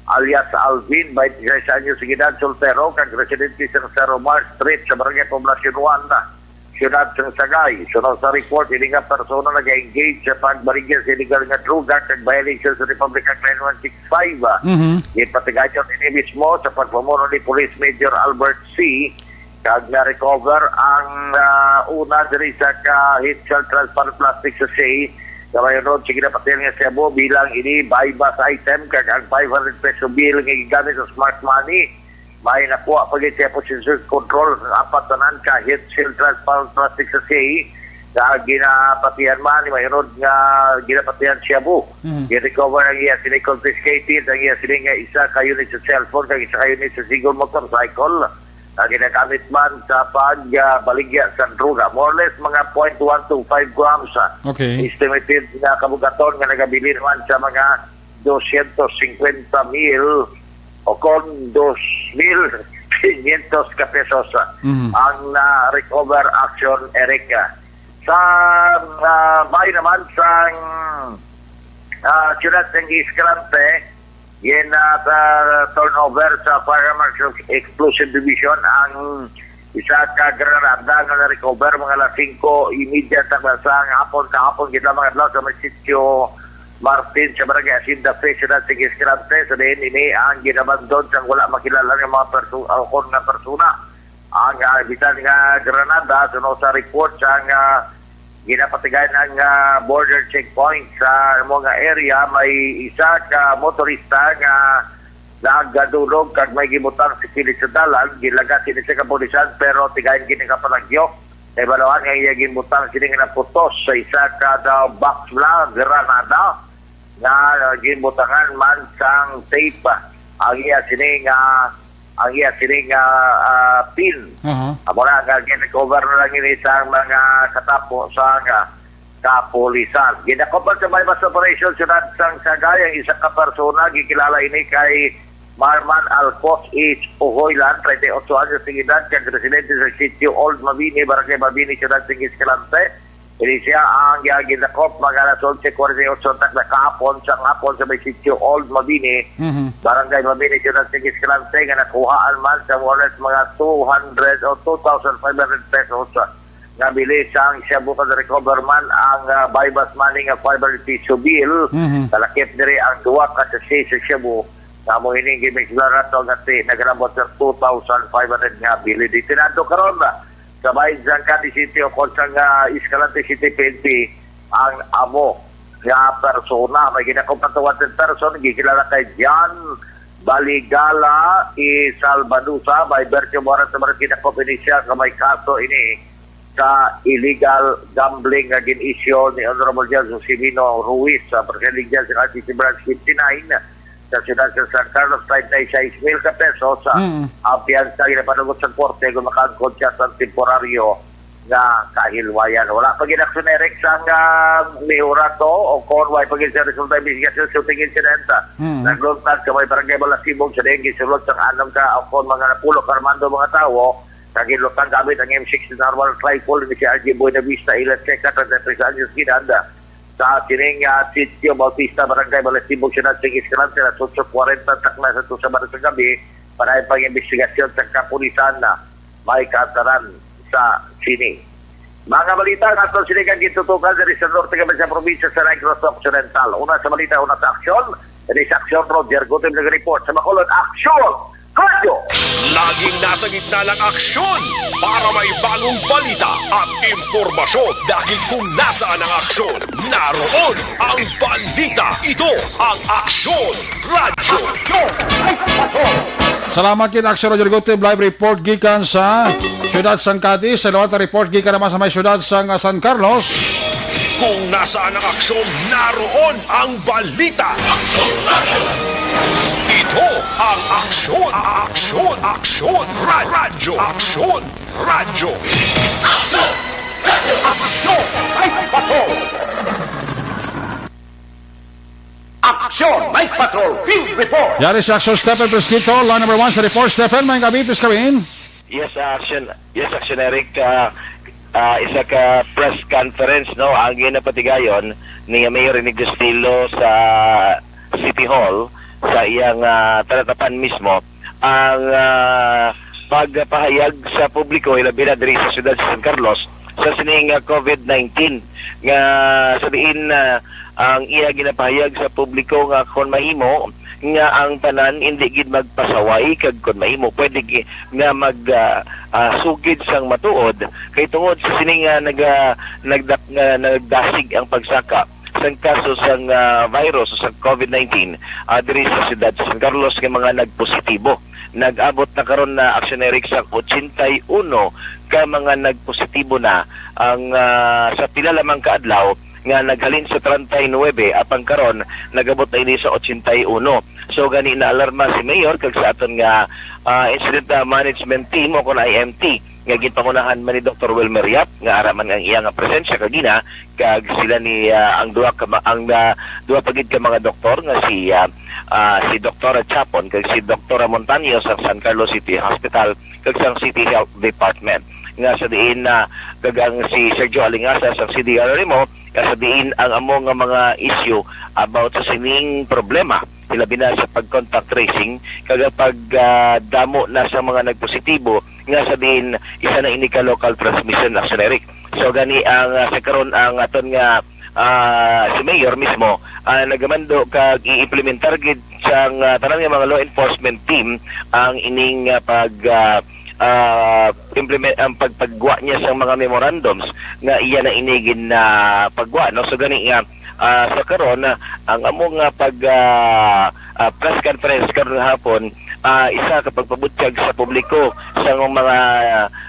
alias Alvin, twenty-six anyos sa edad, soltero, kag residente sa San Omar Street sa Barangay Poblacion one, siyudad sang Sagay. Suno sa report, ini nga persona nag-engage sa pagbaligya sa illegal nga droga kag violation sa Republic Act nine one six five. Mhm. Gipatigayon ini mismo sa pagpamuno ni Police Major Albert C, kag na-recover ang, ah, una diri sa ka-, heat shell transparent plastic sachet nga may unod sa ginapatihan nga shabu bilang ini buy-bust item, kag ang five hundred peso bill nga gigamit sa smart money. May nakuha pa gid sa possession control ang apat tanan ka heat shell transparent plastic sachet nga ginapatihan man ni may unod nga ginapatihan shabu. Mhm. Gi-recover ang iya sini, confiscated ang iya sini nga isa ka unit sa cellphone kag isa ka unit sa single motorcycle nga ginagamit man sa pagbaligya sa droga. More or less, mga point one two five grams, ah, Okay. estimated nga kabugaton nga nagabilin man sa mga dosyentos singkwenta mil o kon dos mil quinientos ka pesos, ah, Mhm. ang na-recover, Action Eric. Sa, ah, bahin naman sang, ah, siyudad sang Escalante, gin, ah, ta-, turnover sa Firearms Explosive Division ang isa ka granada nga na-recover mga alas singko y media sa, sa hapon, kahapon gid lamang adlaw, sa may Sitio Martin sa Barangay Hacienda Fe, siyudad sang Escalante. Sa diin ini ang ginabandon sang wala makilala nga mga perso-, ah, kon nga persona. Ang, ah, bisan nga granada, suno sa report sang, ah, ginapatigayon ang, ah, border checkpoint sa amo nga area, may isa ka motorista nga nagadulog kag may gibutang sa kilid sa dalan. Gilagas ini sa kapulisan, pero tigayon gid ang panagyo. Nahibaluan nga iya ginbutang sini nga naputos sa isa ka daw box blank granada nga ginbutangan man sang tape ang iya sini nga, ang iya sini nga, ah, pin. Aha. Amo na nga gin-recover na lang ini sa mga katapo sa nga kapulisan. Ginakupan sa may mas operasyon siyudad sang Sagay ang isa ka persona, gikilala ini kay Marman Alcos H. Uhoylan, treinta y ocho anyos ng edad, kag residente sa sitio Old Mabini, Barangay Mabini, siyudad sang Escalante. Ini siya ang, ah, gindakop mga alas onse kwarenta y ocho takna kahapon sang hapon sa may sitio Old Mabini, Mhm. Barangay Mabini, siyudad sang Escalante, nga nakuhaan man sa more or less mga two hundred o two thousand five hundred pesos, ah, nga bili sang shabu, kag recover man ang, ah, buy-bust money nga five hundred piso bill. Mhm. Kalakip diri ang duwa ka sachet sa shabu, nga amo ini gimeslar nato nga ti-, nagalabot sa two thousand five hundred nga bili. Detenado karon sa bahin sang Cadiz City o kon sang, ah, Escalante City P N P ang amo nga persona. May ginakumpara wanted person, gikilala kay John Baligala y Salvadosa, by virtue of warrant number, ginakop ini siya nga may kaso ini sa illegal gambling nga gin-issue ni Honorable Judge Joselino Ruiz sa Presiding Judge ng R T C Branch fifty-nine sa siyudad sa San Carlos, treinta y seis mil ka pesos sa Mm. ang piyansa ginapanugot sa korte kung makaangkon siya sa temporaryo nga kahilwayan. Wala pa gid aksyon, Eric, sang, ah, mihura to o kung wala pa gid sa resulta ng investigasyon sa shooting incident. Mm. Nagluntad sa may barangay Balasibog sa dayang gisulod sang anam ka o kung mga napulo ka armado mga tawo, kag ginlutang gamit ang M sixteen Armor Rifle ni si R J Buenavista Ilacheca, treinta y tres anyos de edad, sa sining, ah, Sitio Bautista, Barangay Balasibo, Siyudad sang Escalante, alas otso kwarenta takna sa tusa baras sa gabi, para ang pag-imbestigasyon sa kapulisan na may kaataran sa sini. Mga balita nga ato sila kang gitutukan diri sa norte kami sa probinsya sa Negros Occidental. Una sa balita, una sa aksyon, diri sa aksyon, Roger Gutim nag-report sa Bacolod. Aksyon! Radyo! Laging nasa gitna ng aksyon para may bagong balita at impormasyon, dahil kung nasaan ang aksyon, naroon ang balita. Ito ang Aksyon Radyo. Salamat gid, Aksyon Roger Gutib. Live report gikan sa siyudad sang Cadiz. Sa liwat report gikan naman sa may siyudad sang, ah, San Carlos. Kung nasaan ang aksyon, naroon ang balita. Ito ang Aksyon, Aksyon, Aksyon Ra-, Radyo, Aksyon Radyo. Aksyon! Radyo Aksyon! Ay, bato! Aksyon! Mike Patrol Field Report! Yari si Aksyon Stephen Fresquito, line number one sa report. Stephen, may gabi, please come in. Yes, uh, Aksyon. Yes, Aksyon Eric. Uh, uh, isa ka press conference, no, ang ginapatigayon ni Mayor Rene Gustilo sa City Hall sa iyang, uh, talatapan mismo ang, uh, pagpahayag sa publiko, ilabi na diri sa siyudad sa San Carlos, sa sining, uh, COVID nineteen, nga sa diin, uh, ang iya ginapahayag sa publiko nga kon mahimo nga ang tanan hindi gid magpasaway, kag kon mahimo pwede gi-, nga mag, ah, ah, sugid sang matuod, kay tungod sa sini nga naga-, nagdak-, nga nagdasig ang pagsaka sang kaso sang, ah, virus o sang COVID nineteen, ah, diri sa siyudad sa San Carlos nga mga nagpositibo. Nag-abot na karon na, Aksyon Eric, sang ochenta y uno ka mga nagpositibo na ang, ah, sa pila lamang ka adlaw nga naghalin sa treinta y nuebe, apang karon nagabot na ini sa ochenta y uno. So, gani naalarma si Mayor kag sa aton nga, ah, Incident, ah, Management Team o kon I M T nga ginpangunahan man ni Doktor Wilmer Yap, nga ara man ang iya nga presensya kagina, kag sila ni, ah, ang duha ka ma-, ang, ah, duha pa gid ka mga doktor nga si, ah, ah, si Doktora Chapon kag si Doktora Montaño sa San Carlos City Hospital kag sang City Health Department, nga sa diin na kag ang si Sergio Alingasa sa C D R Remo, nga sa diin ang amo nga mga issue about sa sining problema, hilabi na sa pag-contact tracing kag ang pag, ah, damo na sa mga nagpositibo, nga sa diin isa na ini ka local transmission, Aksyon Eric. So gani ang, ah, sa karon ang aton nga, ah, si Mayor mismo, ah, nagamando kag i-implementar gid sang, ah, tanan nga mga law enforcement team ang ining, ah, pag, ah, ah, implement, ang pagpagwa niya sang mga memorandums nga iya na ini gin, ah, pagwa, no? So gani nga, ah, sa karon, ah, ang amo nga pag, ah, ah, press conference karon nga hapon, ah, isa ka pagpabutyag sa publiko sa mga,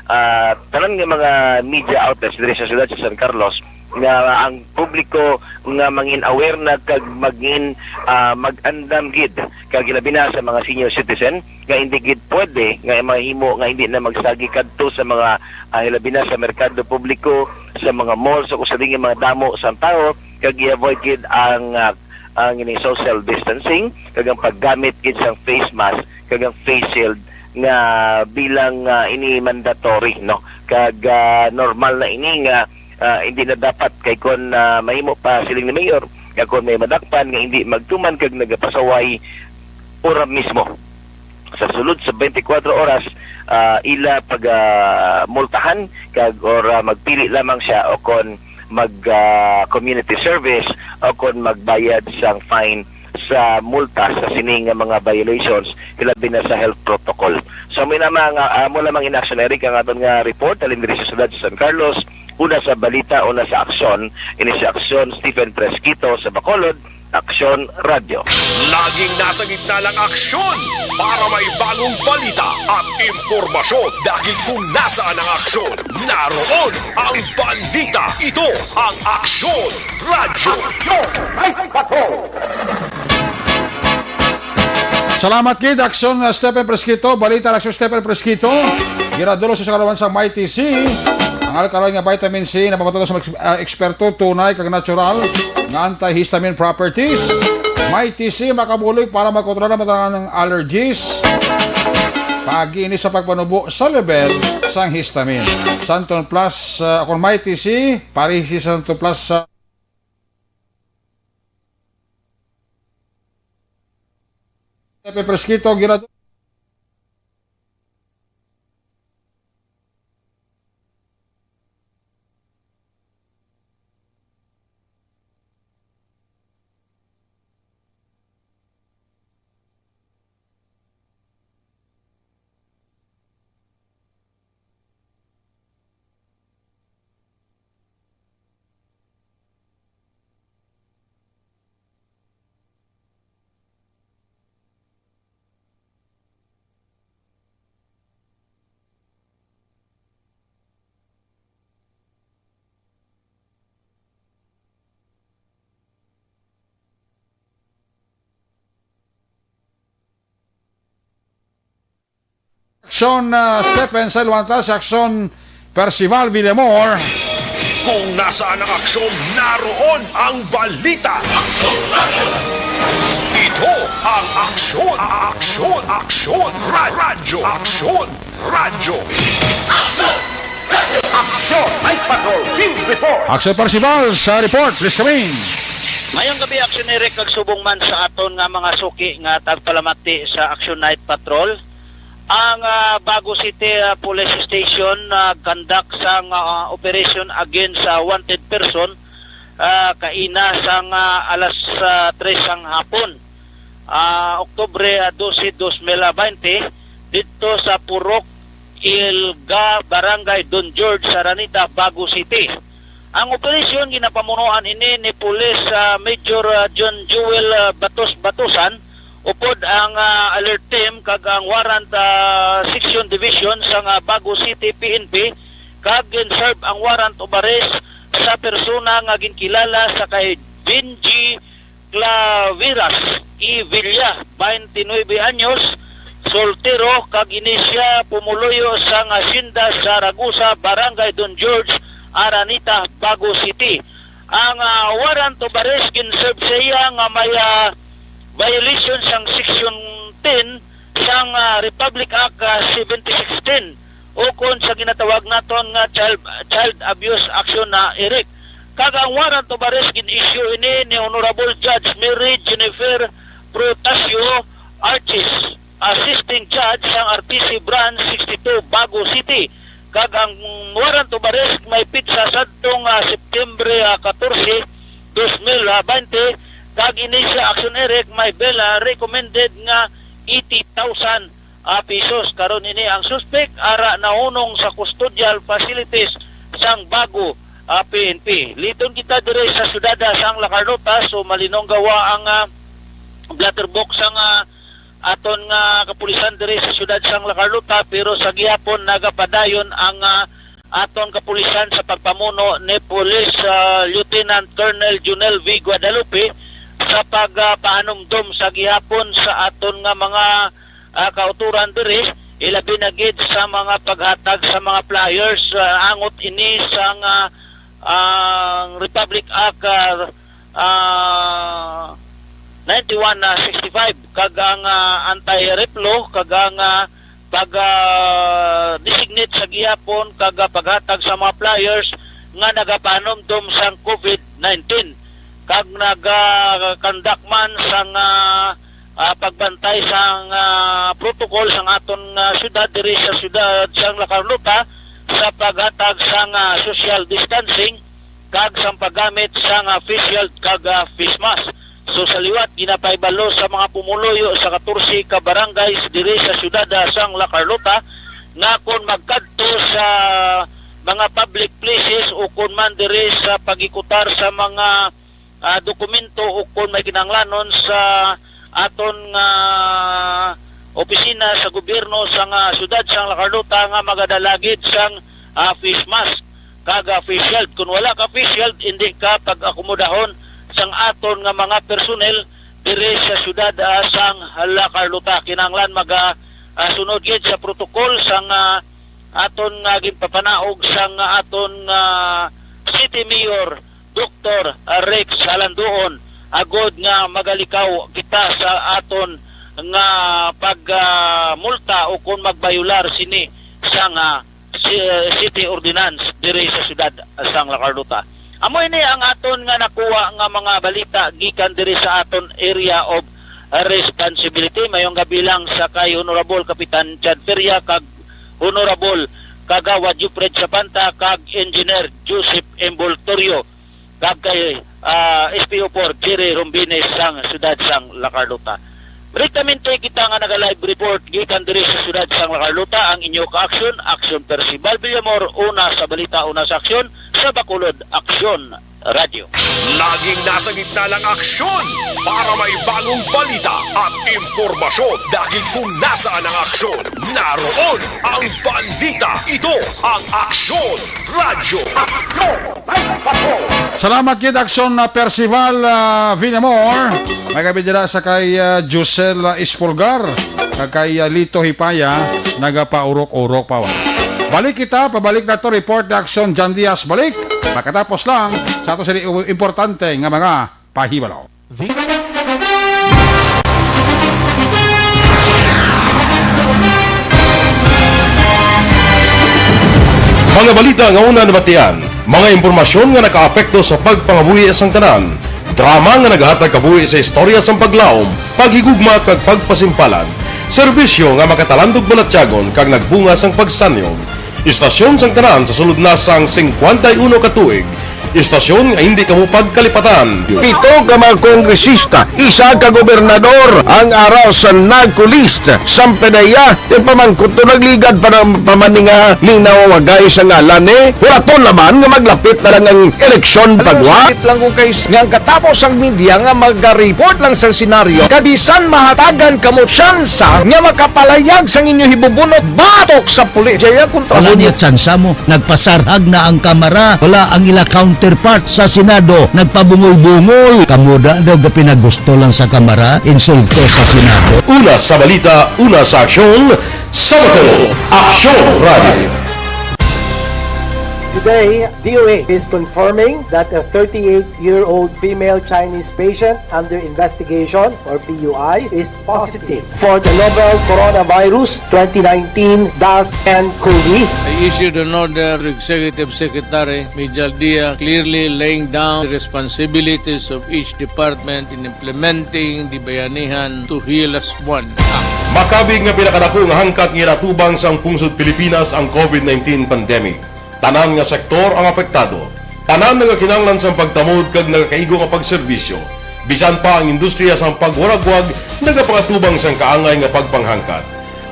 ah, tanan nga mga media outlets diri sa siyudad sa San Carlos, nga ang publiko nga mangin aware na kag magin, ah, mag-andam gid, kag ilabi na sa mga senior citizen nga hindi gid pwede nga mahimo nga hindi na magsagi kadto sa mga, ah, ilabi na sa merkado publiko, sa mga malls, o sa ding mga damo sang tawo, kag i-avoid gid ang, ah, ang ining social distancing kag ang paggamit gid sang face mask kag ang face shield nga bilang, ah, ini mandatory, no? Kag, ah, normal na ini nga, ah, hindi na dapat kay kon, ah, mahimo pa siling ni Mayor nga kon may madakpan nga hindi magtuman kag nagapasaway, ora mismo sa sulod sa twenty-four oras, ah, ila pag, ah, multahan kag or, ah, magpili lamang siya o kon mag, ah, community service o kon magbayad sang fine sa multa sa sini nga mga violations, hilabi na sa health protocol. So, may na mga, ah, amo lamang in action, Eric, ang aton nga report halin diri sa siyudad sa San Carlos. Una sa balita, una sa aksyon, ini si Aksyon Stephen Fresquito sa Bacolod, Aksyon Radyo. Laging nasa gitna ng aksyon para may bagong balita at impormasyon, dahil kung nasaan ang aksyon, naroon ang balita. Ito ang Aksyon Radyo. Aksyon! May bato! Salamat gid, Aksyon, uh, Stephen Fresquito. Balita, Aksyon, Stephen Fresquito. Ginadulo sa kaluman sa Mighty C. Ang alkaline nga vitamin C na pamatuod sa mga ex-, uh, eksperto, tunay kag natural nga antihistamine properties. Mighty C makabulig para makontrolar ang mga allergies. Paagi ini sa pagpanubo sa level sang histamine. Santon Plus, uh, kung Mighty C, pareho si Santon Plus sa Pepe Fresquito, Ginado. Aksyon, ah, Stephen Salwanta, si Aksyon Percival Villamor. Kung nasaan ang aksyon, naroon ang balita. Ito ang Aksyon, Aksyon, Aksyon, Ra- Radyo, Aksyon, Radyo. Aksyon! Night Patrol Field Report! Aksyon Percival sa report, please come in. Mayong gabi, Aksyon Eric, kag subong man sa aton nga mga suki nga tagpalamati sa Aksyon Night Patrol. Ang, ah, Bago City, ah, Police Station nag-conduct sang, ah, operation against sa wanted person, ah, kaina sang, ah, alas, ah, tres sang hapon, ah, Oktubre, ah, dose, dos mil baynte, didto sa Purok Ilga, Barangay Don George, Araneta, Bago City. Ang operasyon ginapamunuan ini ni Police, ah, Major, ah, John Joel, ah, Batos Batosan, upod ang, ah, alert team kag ang warrant, ah, section division sang, ah, Bago City P N P, kag gin-serve ang warrant of arrest sa persona nga ginkilala sa kay Benji Claveras E. Villa, twenty-nine anyos, soltero, kag ini sia pumuluyo sang hacienda sa Ragusa, Barangay Don George, Araneta, Bago City. Ang, ah, warrant of arrest gin-serve sa iya nga may, ah, violation sang Section ten sang, ah, Republic Act, ah, seventy sixteen, ukon sa ginatawag naton nga child, child abuse action na, Eric. Kag ang warrant of arrest gin-issue ini ni Honorable Judge Mary Jennifer Protasio Archis, Assisting Judge sang R T C Branch sixty-two, Bago City. Kag ang warrant of arrest may pitsa sadtong, ah, September, ah, katorse, dos mil baynte, kag ini sia, Aksyon Eric, may bail, ah, recommended nga eighty thousand, ah, pesos. Karon ini ang suspek ara nahunong sa custodial facilities sang Bago, ah, P N P. Liton kita diri sa siyudad, ah, sang La Carlota, so malinonggawa ang, ah, blatterbox sang, ah, aton nga kapulisan diri sa siyudad sang La Carlota, pero sa gihapon nagapadayon ang, ah, aton kapulisan sa pagpamuno ni Police, ah, Lieutenant Colonel Junel V. Guadalupe sa pagpahanumdom sa gihapon sa aton nga mga, ah, kauturan diri, ilabi na gid sa mga paghatag sa mga flyers, ah, angot ini sang, ah, ang Republic Act, ah, ah, ninety-one sixty-five, kag ang, ah, anti-rape law, kag ang, ah, pag, ah, designate sa gihapon kag, ah, paghatag sa mga flyers nga nagapahanumdom sang COVID nineteen, kag naga-conduct man sang, ah, ah, pagbantay sang, ah, protocol sang aton nga syudad diri sa syudad sang La Carlota sa paghatag sang, ah, social distancing kag sang paggamit sang, ah, face shield kag, ah, face mask. So, sa liwat, ginapahibalo sa mga pumuluyo sa katorse ka barangays diri sa siyudad, ah, sang La Carlota nga kon magkadto sa mga public places o kon man diri sa pagikutar sa mga, ah, dokumento o kon may kinahanglanon sa aton nga opisina sa gobyerno sa nga siyudad sang La Carlota nga magadala gid sang, ah, face mask kag, ah, face shield. Kung wala ka face shield, hindi ka pag-akomodahon sang aton nga mga personnel diri sa siyudad, ah, sang La Carlota. Kinahanglan maga, ah, sunod gid sa protocol sang, ah, aton nga ginpapanaog sang, ah, aton nga City Mayor, Doktor Rex Halandoon, agod nga magalikaw kita sa aton nga pag, ah, multa o kon magbayular sini sang, ah, si-, city ordinance diri sa siyudad sang La Carlota. Amo ini ang aton nga nakuha nga mga balita gikan diri sa aton area of responsibility. Mayong gabi lang sa kay Honorable Kapitan Chad Feria kag Honorable Kagawad Jupred Sapanta kag Engineer Joseph Envoltorio kag kay, ah, S P O four Jerry Rombines sang siyudad sang La Carlota. Direktamente kita nga naga-live report gikan diri sa siyudad sang La Carlota, ang inyo ka-aksyon, Aksyon Percival Villamor, una sa balita, una sa aksyon, sa Bacolod Aksyon Radyo. Laging nasa gitna ng aksyon para may bagong balita at impormasyon, dahil kung nasaan ang aksyon, naroon ang balita. Ito ang Aksyon Radyo. Salamat gid, Aksyon, ah, Percival, ah, Villamor. May gabi dira sa kay, ah, Josel, ah, Espulgar, kag kay, ah, Lito Hipaya. Nagapaurok-urok pa, wa. Balik kita, pabalik na to, report na aksyon, John Diaz, balik. Makatapos lang sa ato sini importante nga mga pahibalo. Mga balita nga una nabatian, mga impormasyon nga nakaapekto sa pagpangabuhi sang tanan, drama nga nagahatag kabuhi sa istorya sang paglaom, paghigugma kag pagpasimpalan, serbisyo nga makatalandog balatyagon kag nagbunga sang pagsanyog. Istasyon sang tanan sa sulod na sang singkwenta y uno ka tuig, istasyon nga hindi kamo pagkalipatan. Pito ka mga kongresista, isa ka gobernador ang ara sa NAGCO list. Sampanaya, ti pamangkot to nagligad pa na, pa man ni nga linaw wagay sa ngalan ni. Wala to laman nga maglapit na lang ang eleksyon. Alam mo, pagwa. Sakit lang kung kay s-, nga ang katapos ang media nga maga-report lang sa senaryo, kabisan mahatagan kamo tsansa nga makapalayag sang inyo hibubunot batok sa pulis. Jaya kontra. Wala mo niya tsansa mo. Nagpasarhag na ang Kamara. Wala ang ila counterpart sa Senado. Nagpabungol-bungol. Kamo da daw gapinagusto lang sa Kamara. Insulto sa Senado. Una sa balita, una sa aksyon, sa Bacolod, Aksyon Radio. Today, D O A is confirming that a thirty-eight-year-old female Chinese patient under investigation, or P U I, is positive for the novel coronavirus twenty nineteen dash N cov. I issued an order to Executive Secretary Mijal Dia, clearly laying down the responsibilities of each department in implementing the Bayanihan to Heal as One Act. Makabig nga pinakadako nga hangkat nga ginatubang sang pungsod Pilipinas ang covid nineteen pandemic. Tanan nga sektor ang apektado. Tanan nagakinahanglan sang pagtamod kag nagakaigo nga pagserbisyo. Bisan pa ang industriya sang pagwaragwag nagapangatubang sang kaangay nga pagpanghangkat.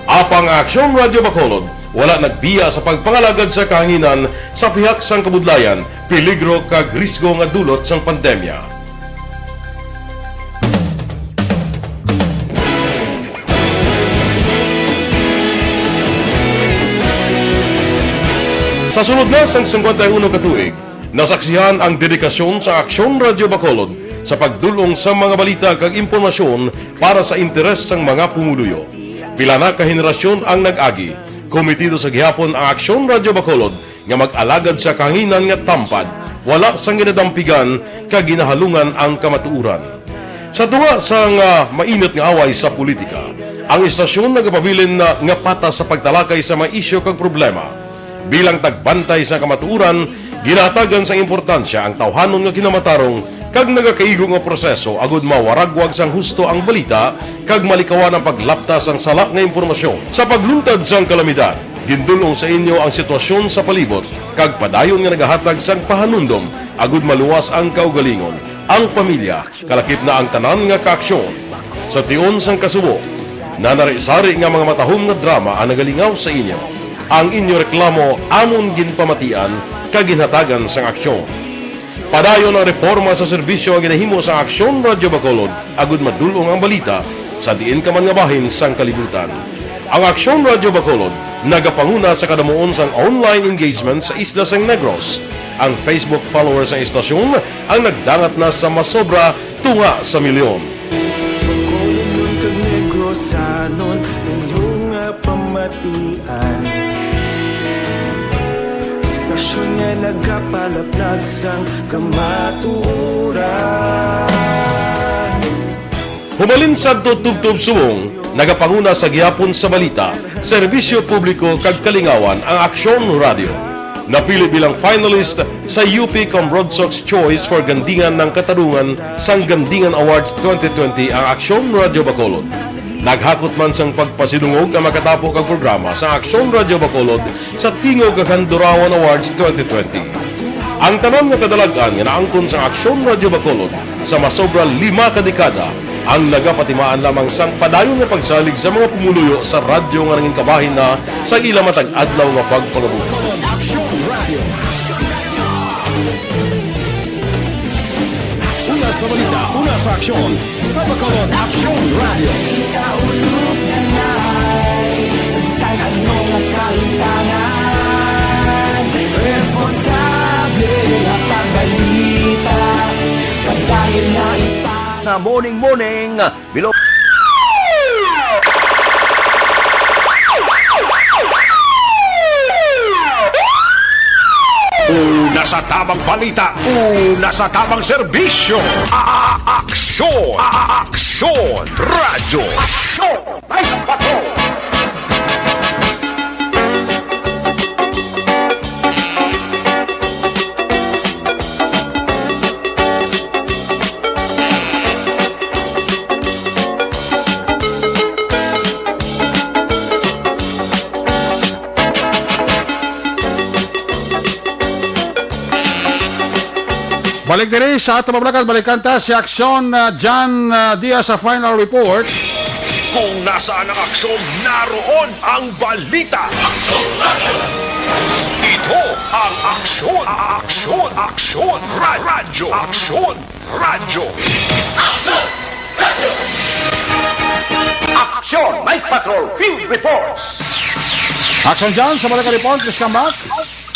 Apang ang Aksyon Radio Bacolod wala nagbiya sa pagpangalagad sa kahanginan sa pihak sang kabudlayan, peligro kag risgo nga dulot sang pandemya. Sa sulod na sang singkwenta y uno ka tuig, nasaksihan ang dedikasyon sa Aksyon Radio Bacolod sa pagdul-ong sa mga balita kag impormasyon para sa interes sang mga pumuluyo. Pila na ka henerasyon ang nag-agi, kometido sa gihapon ang Aksyon Radio Bacolod nga mag-alagad sa kahanginan nga tampad, wala sang ginadampigan kag ginahalungan ang kamatuoran. Sa tunga sang, ah, mainit nga away sa politika, ang istasyon nagapabilin na nga patas sa pagtalakay sa mga isyu kag problema. Bilang tagbantay sa kamatuoran, ginahatagan sang importansya ang tawhanon nga kinamatarong kag nagakaigo nga proseso agud mawaragwag sang husto ang balita kag malikawan ang paglapta sang sala nga impormasyon. Sa pagluntad sang kalamidad, gindul-ong sa inyo ang sitwasyon sa palibot kag padayon nga nagahatag sang pahanumdom agud maluwas ang kaugalingon, ang pamilya, kalakip na ang tanan nga kaaksyon. Sa tion sang kasubo, nanari-sari nga mga matahom nga drama ang nagalingaw sa inyo. Ang inyo reklamo amon ginpamatian kag ginhatagan sang aksyon. Padayon ang reporma sa serbisyo nga ginahimo sang Aksyon Radio Bacolod agud madul-ong ang balita sa diin ka man nga bahin sang kalibutan. Ang Aksyon Radio Bacolod nagapanguna sa kadamuon sang online engagement sa isla sang Negros. Ang Facebook followers sang istasyon ang nagdangat na sa masobra tunga sa milyon. Bacolodnon kag Negrosanon, inyo nga pamatian. Istasyon nga nagapalaplag sang kamatuoran. Hubalin sadto tubtob subong, nagapanguna sa gihapon sa balita, serbisyo publiko kag kalingawan ang Aksyon Radio. Napili bilang finalist sa U P Cambrodsoc's Choice for Gandingan ng Katarungan sang Gandingan Awards twenty twenty ang Aksyon Radio Bacolod. Naghakot man sang pagpasidungog ang makatapo kag programa sa Aksyon Radio Bacolod sa Tingog kag Handurawan Awards twenty twenty. Ang tanan nga kadalag-an nga naangkon sang Aksyon Radio Bacolod sa masobra lima ka dekada ang nagapatimaan lamang sang padayon nga pagsalig sa mga pumuluyo sa radyo nga nangin kabahin na sa ila matag adlaw nga pagpangabuhi. Aksyon Radio. Una sa balita, una sa aksyon, sa Bacolod Aksyon Radio. Ikaulog na lang sa bisan ano nga kahimtangan. Responsable nga pagbalita, padayon na ipang- Na morning, morning, Bilo. Una sa tamang balita, una sa tamang serbisyo. A-, a-, aksyon, a-, a-, aksyon, radyo. Aksyon, may patrol. Balik diri sa ato pamalakat, balikan ta si Aksyon, ah, John, ah, Diaz sa final report. Kung nasaan ang aksyon, naroon ang balita. Ito ang aksyon, aksyon, aksyon, ra-, radyo, aksyon, radyo. Aksyon, Night Patrol Field Reports. Aksyon John, sa balik report, please come back.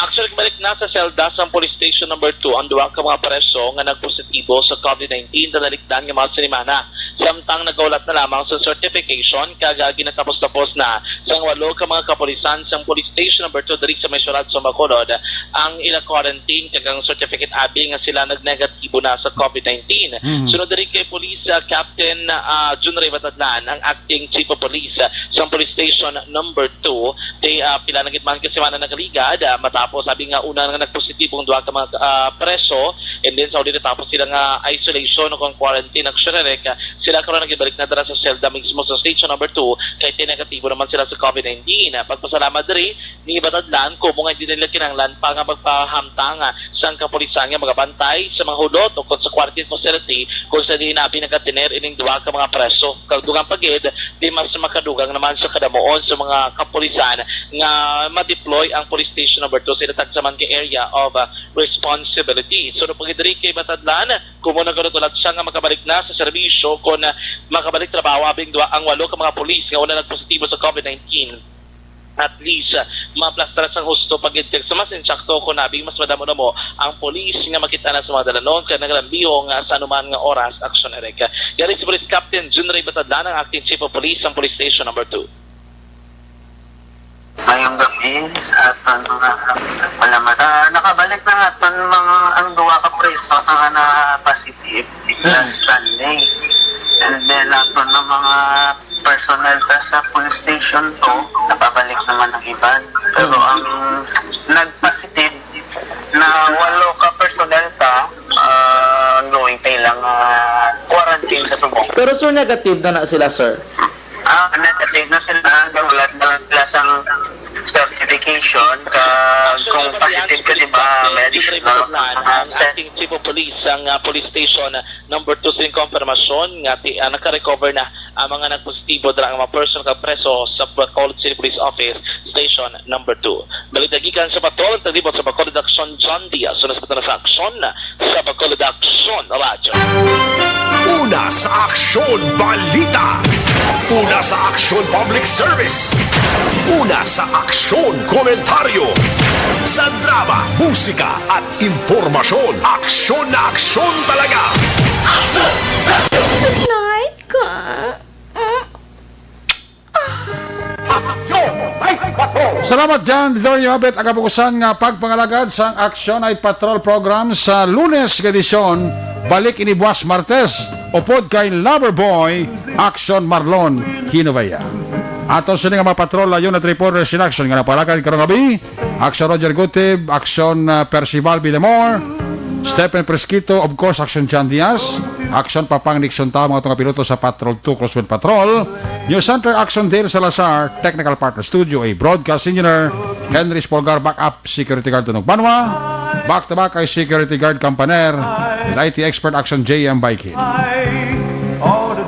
Actually, balik na sa selda sang Police Station Number Two ang duha ka mga preso nga nagpositibo sa COVID nineteen sa nalikdan nga mga sinimana, samtang nagahulat na lamang sa certification kag, ah, ginatapos-tapos na sang walo ka mga kapulisan sang Police Station Number Two diri sa may syudad sa Bacolod ang ila quarantine kag ang certificate abi nga sila nagnegatibo na sa COVID nineteen. Mhm. Sunod diri kay Police, ah, Captain, ah, Jun Ray Batadlan, ang acting chief of police, ah, sang Police Station Number Two, kay, ah, pila na gid man ka semana nagaligad, ah, matapos abi nga una nga nagpositibo ang duha ka mga, ah, preso, and then sa uli natapos sila nga isolation o kung quarantine ang Shererek, ah, sila karon nagibalik na dira sa selda mismo sa Station Number Two, kay ti negatibo naman sila sa COVID nineteen. Ah, pagpasalamat diri ni Batadlan, kumo nga hindi nila kinahanglan pa nga magpahamtang, ah, sang kapulisan nga magabantay sa mga hulot o kung sa quarantine facility kung sa diin abi nagatener ining duha ka mga preso. Kag dugang pa gid, di mas makadugang naman sa kadamuon sa mga kapulisan nga ma-deploy ang Police Station Number Two sa ila tagsa man ka area of, ah, responsibility. Sunod pa gid diri kay Batadlan, kumo nagahulat-hulat siya nga makabalik na sa serbisyo kon, ah, makabalik trabaho abi ang duha, ang walo ka mga pulis nga una nagpositibo sa COVID nineteen. At least, ah, maplastar sang husto pa gid kag sa mas insakto kon abi mas madamo na mo ang pulis nga makita na sa mga dalanon kag nagalambihong, ah, sa anuman nga oras. Aksyon, Eric. Yari si Police Captain Jun Ray Batadlan, ang acting chief of police sang Police Station Number Two. Mayong gabi sa aton mga palamat. Ah, nakabalik na aton mga, ang duha ka preso nga na-positive last Sunday. And then aton na mga personnel ta sa police station to, nakabalik naman ang iban. Pero ang nag-positive na walo ka personnel ta, ah, ongoing pa ilang, ah, quarantine sa subong. Pero, sir, negative na na sila, sir? Ah, negative na sila. Wala na lang sila sang certification. Ka, kung positive ka, di ba, may additional, ah, acting chief of police ang, ah, police station number two sa konfirmasyon nga ti-, ah, naka-recover na ang mga nagpositibo dira nga mga person kag preso sa Bacolod City Police Office Station Number Two. Balita gikan sa Patrol, ang taglibot sa Bacolod Aksyon, John Diaz. Una sa Patrol sa Aksyon, sa Bacolod Aksyon Radyo. Una sa Aksyon Balita. Una sa Aksyon Public Service. Una sa Aksyon Komentaryo. Sa drama, musika at impormasyon, aksyon na aksyon talaga. Good night, ka. Salamat, John. There you have it, ang kapukusan nga pagpangalagad sang Aksyon Night Patrol program sa Lunes nga edisyon. Balik ini buwas Martes, upod kay Lover Boy, Aksyon Marlon Kinovea. Ato sini nga mga patrol, unit reporters in action nga napalakad karong gabi. Aksyon Roger Gutib, Aksyon, ah, Percival Villamor, Stephen Presquito, of course, Aksyon John Diaz, Aksyon Papang Nixon Tao, mga tunga piloto sa Patrol Two Crosswind Patrol, News Center, Aksyon Dale Salazar, Technical Partner Studio A, Broadcast Engineer, Henry Spolgar, Backup Security Guard Tunog Banwa, back to back kay Security Guard Campaner, and I T Expert Aksyon J M Baikid.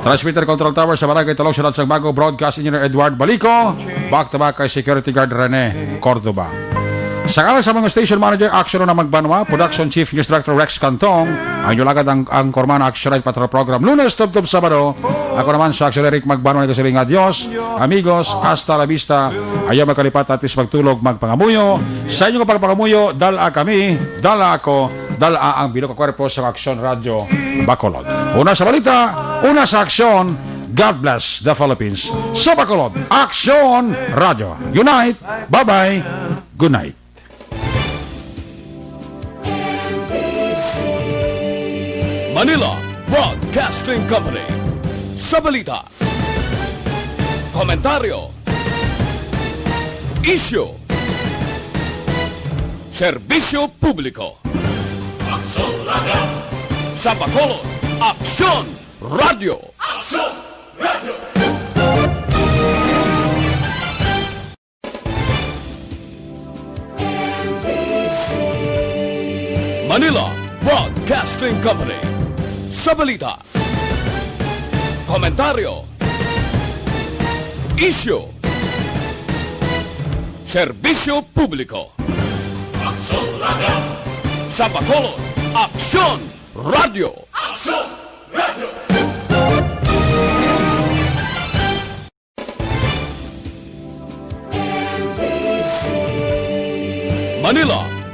Transmitter Control Tower sa Barangay Talong, Siyudad sang Bago, Broadcast Engineer Edward Balico, back to back kay Security Guard Rene Cordoba. Sa ngalan sa mga station manager, Aksyon na Magbanwa, Production Chief News Director Rex Cantong, ang inyong lagad ang, ang Korman Aksyon Night Patrol Program, Lunes, tubtob Sabado. Ako naman sa Aksyon Eric Magbanwa, nagasiling nga Dios, amigos, hasta la vista. Ayaw magkalipat, atis magtulog, magpangamuyo. Sa inyong pagpangamuyo, dala kami, dala ako, dala ang bilo ka kwerpo sa Aksyon Radyo Bacolod. Una sa balita, una sa aksyon, God bless the Philippines. Sa Bacolod, Aksyon Radyo. Unite, bye-bye, good night. Manila Broadcasting Company. Sa balita, komentaryo, isyu, serbisyo publiko. Aksyon Radio. Sa Bacolod, Aksyon Radio. Aksyon Radio. Manila Broadcasting Company. Sa balita, komentaryo, isyu, serbisyo publiko. Aksyon Radio. Sa Bacolod, Aksyon Radio. Aksyon Radio. Manila